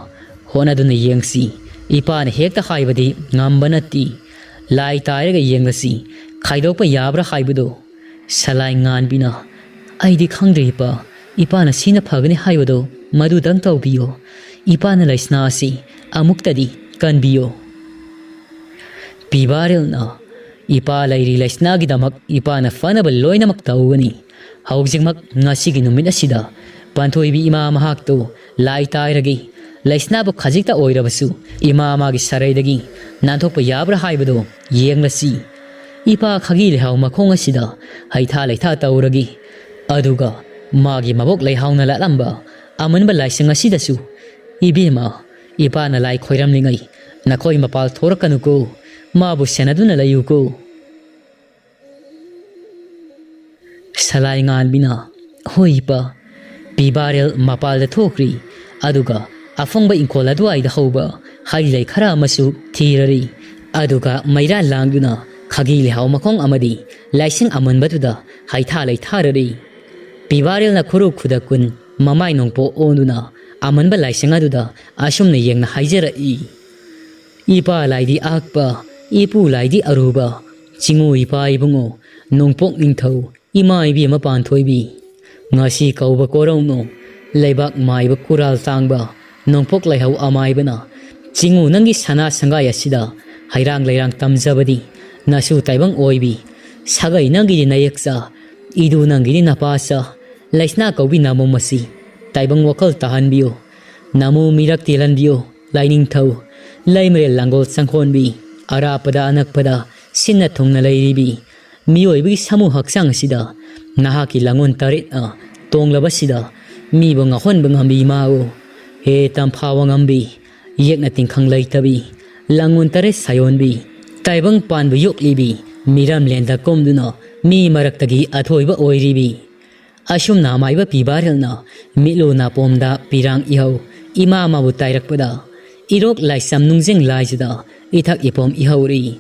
ꯍꯣꯠꯅꯗꯨꯅ ꯌꯦꯡꯁꯤ꯫ ꯏꯄꯥꯅ ꯍꯦꯛꯇ ꯍꯥꯏꯕꯗꯤ ꯉꯝꯕ ꯅꯠꯇꯦ꯫ ꯂꯥꯏ ꯇꯥꯏꯔꯒ ꯌꯦꯡꯂꯁꯤ, ꯈꯥꯏꯗꯣꯛꯄ ꯌꯥꯕ꯭ꯔꯥ ꯍꯥꯏꯕꯗꯨ꯫" ꯁꯂꯥꯏ ꯉꯥꯟꯕꯤꯅ, "ꯑꯩꯗꯤ ꯈꯪꯗ꯭ꯔꯦ ꯏꯄꯥ, ꯏꯄꯥꯅ ꯁꯤꯅ ꯐꯒꯅꯤ ꯍꯥꯏꯕꯗꯣ ꯃꯗꯨꯗꯪ ꯇꯧꯕꯤꯌꯣ꯫ ꯏꯄꯥꯅ ꯂꯩꯁꯅꯥ ꯑꯁꯤ ꯑꯃꯨꯛꯇꯗꯤ ꯀꯟꯕꯤꯌꯨ꯫ ꯄꯤꯕꯥꯔꯦꯜꯅ, "ꯏꯄꯥ ꯂꯩꯔꯤ ꯂꯩꯁꯅꯥꯒꯤꯗꯃꯛ ꯏꯄꯥꯅ ꯐꯅꯕ ꯂꯣꯏꯅꯃꯛ ꯇꯧꯒꯅꯤ꯫ ꯍꯧꯖꯤꯛꯃꯛ ꯉꯁꯤꯒꯤ ꯅꯨꯃꯤꯠ ꯑꯁꯤꯗ ꯄꯥꯟꯊꯣꯏꯕꯤ ꯏꯃꯥ ꯃꯍꯥꯛꯇꯨ ꯂꯥꯏ ꯇꯥꯏꯔꯒꯦ꯫ ꯂꯩꯁꯅꯥꯕꯨ ꯈꯖꯤꯛꯇ ꯑꯣꯏꯔꯕꯁꯨ ꯏꯃꯥ ꯃꯥꯒꯤ ꯁꯔꯩꯗꯒꯤ ꯅꯥꯟꯊꯣꯛꯄ ꯌꯥꯕ꯭ꯔꯥ ꯍꯥꯏꯕꯗꯨ ꯌꯦꯡꯂꯁꯤ꯫ ꯏꯄꯥ ꯈꯥꯒꯤ ꯂꯩꯍꯥꯎ ꯃꯈꯣꯡ ꯑꯁꯤꯗ ꯍꯩꯊꯥ ꯂꯩꯊꯥ ꯇꯧꯔꯒꯦ꯫ ꯑꯗꯨꯒ ꯃꯥꯒꯤ ꯃꯕꯣꯛ ꯂꯩꯍꯥꯎꯅ ꯂꯥꯠꯂꯝꯕ ꯑꯃꯟꯕ ꯂꯥꯏꯁꯪ ꯑꯁꯤꯗꯁꯨ ꯏꯕꯦꯝꯃ, ꯏꯄꯥꯅ ꯂꯥꯏ ꯈꯣꯏꯔꯝꯂꯤꯉꯩ ꯅꯈꯣꯏ ꯃꯄꯥꯜ ꯊꯣꯔꯛꯀꯅꯨꯀꯣ꯫ ꯃꯥꯕꯨ ꯁꯦꯟꯅꯗꯨꯅ ꯂꯩꯌꯨꯀꯣ꯫" ꯁꯂꯥꯏ ꯉꯥꯟꯕꯤꯅ, "ꯍꯣꯏ ꯏꯄꯥ꯫" ꯄꯤꯕꯥꯔꯦꯜ ꯃꯄꯥꯜꯗ ꯊꯣꯛꯈ꯭ꯔꯤ꯫ ꯑꯗꯨꯒ ꯑꯐꯪꯕ ꯏꯪꯈꯣꯜ ꯑꯗꯨꯋꯥꯏꯗ ꯍꯧꯕ ꯍꯩ ꯂꯩ ꯈꯔ ꯑꯃꯁꯨ ꯊꯤꯔꯔꯤ꯫ ꯑꯗꯨꯒ ꯃꯩꯔꯥ ꯂꯥꯡꯗꯨꯅ ꯈꯥꯒꯤ ꯂꯩꯍꯥꯎ ꯃꯈꯣꯡ ꯑꯃꯗꯤ ꯂꯥꯏꯁꯪ ꯑꯃꯟꯕꯗꯨꯗ ꯍꯩꯊꯥ ꯂꯩꯊꯥꯔꯔꯤ꯫ ꯄꯤꯕꯥꯔꯦꯜꯅ ꯈꯨꯔꯨ ꯈꯨꯗꯛ ꯀꯨꯟ ꯃꯃꯥꯏ ꯅꯣꯡꯄꯣꯛ ꯑꯣꯟꯗꯨꯅ ꯑꯃꯟꯕ ꯂꯥꯏꯁꯪ ꯑꯗꯨꯗ ꯑꯁꯨꯝꯅ ꯌꯦꯡꯅ ꯍꯥꯏꯖꯔꯛꯏ, "ꯏꯄꯥ ꯂꯥꯏꯗꯤ ꯑꯍꯛꯄ, ꯏꯄꯨ ꯂꯥꯏꯗꯤ ꯑꯔꯨꯕ, ꯆꯤꯡꯉꯨ ꯏꯄꯥ ꯏꯕꯨꯡꯉꯣ, ꯅꯣꯡꯄꯣꯛ ꯅꯤꯡꯊꯧ, ꯏꯃꯥ ꯏꯕꯦꯝꯃ ꯄꯥꯟꯊꯣꯏꯕꯤ, ꯉꯁꯤ ꯀꯧꯕ ꯀꯣꯔꯧꯅꯣ, ꯂꯩꯕꯥꯛ ꯃꯥꯏꯕ ꯀꯨꯔꯥꯜ ꯇꯥꯡꯕ, ꯅꯣꯡꯄꯣꯛ ꯂꯩꯍꯧ ꯑꯃꯥꯏꯕꯅ, ꯆꯤꯡꯉꯨ ꯅꯪꯒꯤ ꯁꯅꯥ ꯁꯪꯒꯥꯏ ꯑꯁꯤꯗ ꯍꯩꯔꯥꯡ ꯂꯩꯔꯥꯡ ꯇꯝꯖꯕꯗꯤ ꯅꯁꯨ ꯇꯥꯏꯕꯪ ꯑꯣꯏꯕꯤ, ꯁꯥꯒꯩ ꯅꯪꯒꯤꯗꯤ ꯅꯌꯦꯛꯆꯥ, ꯏꯗꯨ ꯅꯪꯒꯤꯗꯤ ꯅꯄꯥꯆꯥ, ꯂꯩꯁꯅꯥ ꯀꯧꯕꯤ ꯅꯃꯣꯝ ꯑꯁꯤ ꯇꯥꯏꯕꯪ ꯋꯥꯈꯜ ꯇꯥꯍꯟꯕꯤꯌꯨ꯫ ꯅꯃꯨ ꯃꯤꯔꯛ ꯇꯦꯜꯍꯟꯕꯤꯌꯨ, ꯂꯥꯏꯅꯤꯡꯊꯧ, ꯂꯩꯃꯔꯦꯜ ꯂꯥꯡꯒꯣꯜ ꯆꯪꯈꯣꯟꯕꯤ, ꯑꯔꯥꯞꯄꯗ ꯑꯅꯛꯄꯗ ꯁꯤꯟꯅ ꯊꯨꯡꯅ ꯂꯩꯔꯤꯕꯤ ꯃꯤꯑꯣꯏꯕꯒꯤ ꯁꯥꯃꯨ ꯍꯛꯆꯥꯡ ꯑꯁꯤꯗ ꯅꯍꯥꯛꯀꯤ ꯂꯥꯡꯒꯣꯜ ꯇꯔꯦꯠꯅ ꯇꯣꯡꯂꯕꯁꯤꯗ ꯃꯤꯕꯨ ꯉꯥꯎꯍꯟꯕ ꯉꯝꯕꯤ ꯏꯃꯥꯑꯣ꯫ ꯍꯦ ꯇꯝꯐꯥ ꯋꯥꯉꯝꯕꯤ, ꯌꯦꯛꯅ ꯇꯤꯡꯈꯪ ꯂꯩꯇꯕꯤ, ꯂꯥꯡꯒꯣꯜ ꯇꯔꯦꯠ ꯁꯥꯌꯣꯟꯕꯤ, ꯇꯥꯏꯕꯪ ꯄꯥꯟꯕ ꯌꯣꯛꯂꯤꯕꯤ, ꯃꯤꯔꯝꯂꯦꯟꯗ ꯀꯨꯝꯗꯨꯅ ꯃꯤ ꯃꯔꯛꯇꯒꯤ ꯑꯊꯣꯏꯕ ꯑꯣꯏꯔꯤꯕꯤ꯫ ꯑꯁꯨꯝꯅ ꯃꯥꯏꯕ ꯄꯤꯕꯥꯔꯦꯜꯅ ꯃꯤꯠꯂꯨ ꯅꯥꯄꯣꯝꯗ ꯄꯤꯔꯥꯡ ꯏꯍꯧ ꯏꯃꯥ ꯃꯥꯕꯨ ꯇꯥꯏꯔꯛꯄꯗ, ꯏꯔꯣꯛ ꯂꯥꯏꯁꯝ ꯅꯨꯡꯖꯤꯡ ꯂꯥꯏꯖꯗ ꯏꯊꯛ ꯏꯄꯣꯝ ꯏꯍꯧꯔꯤ꯫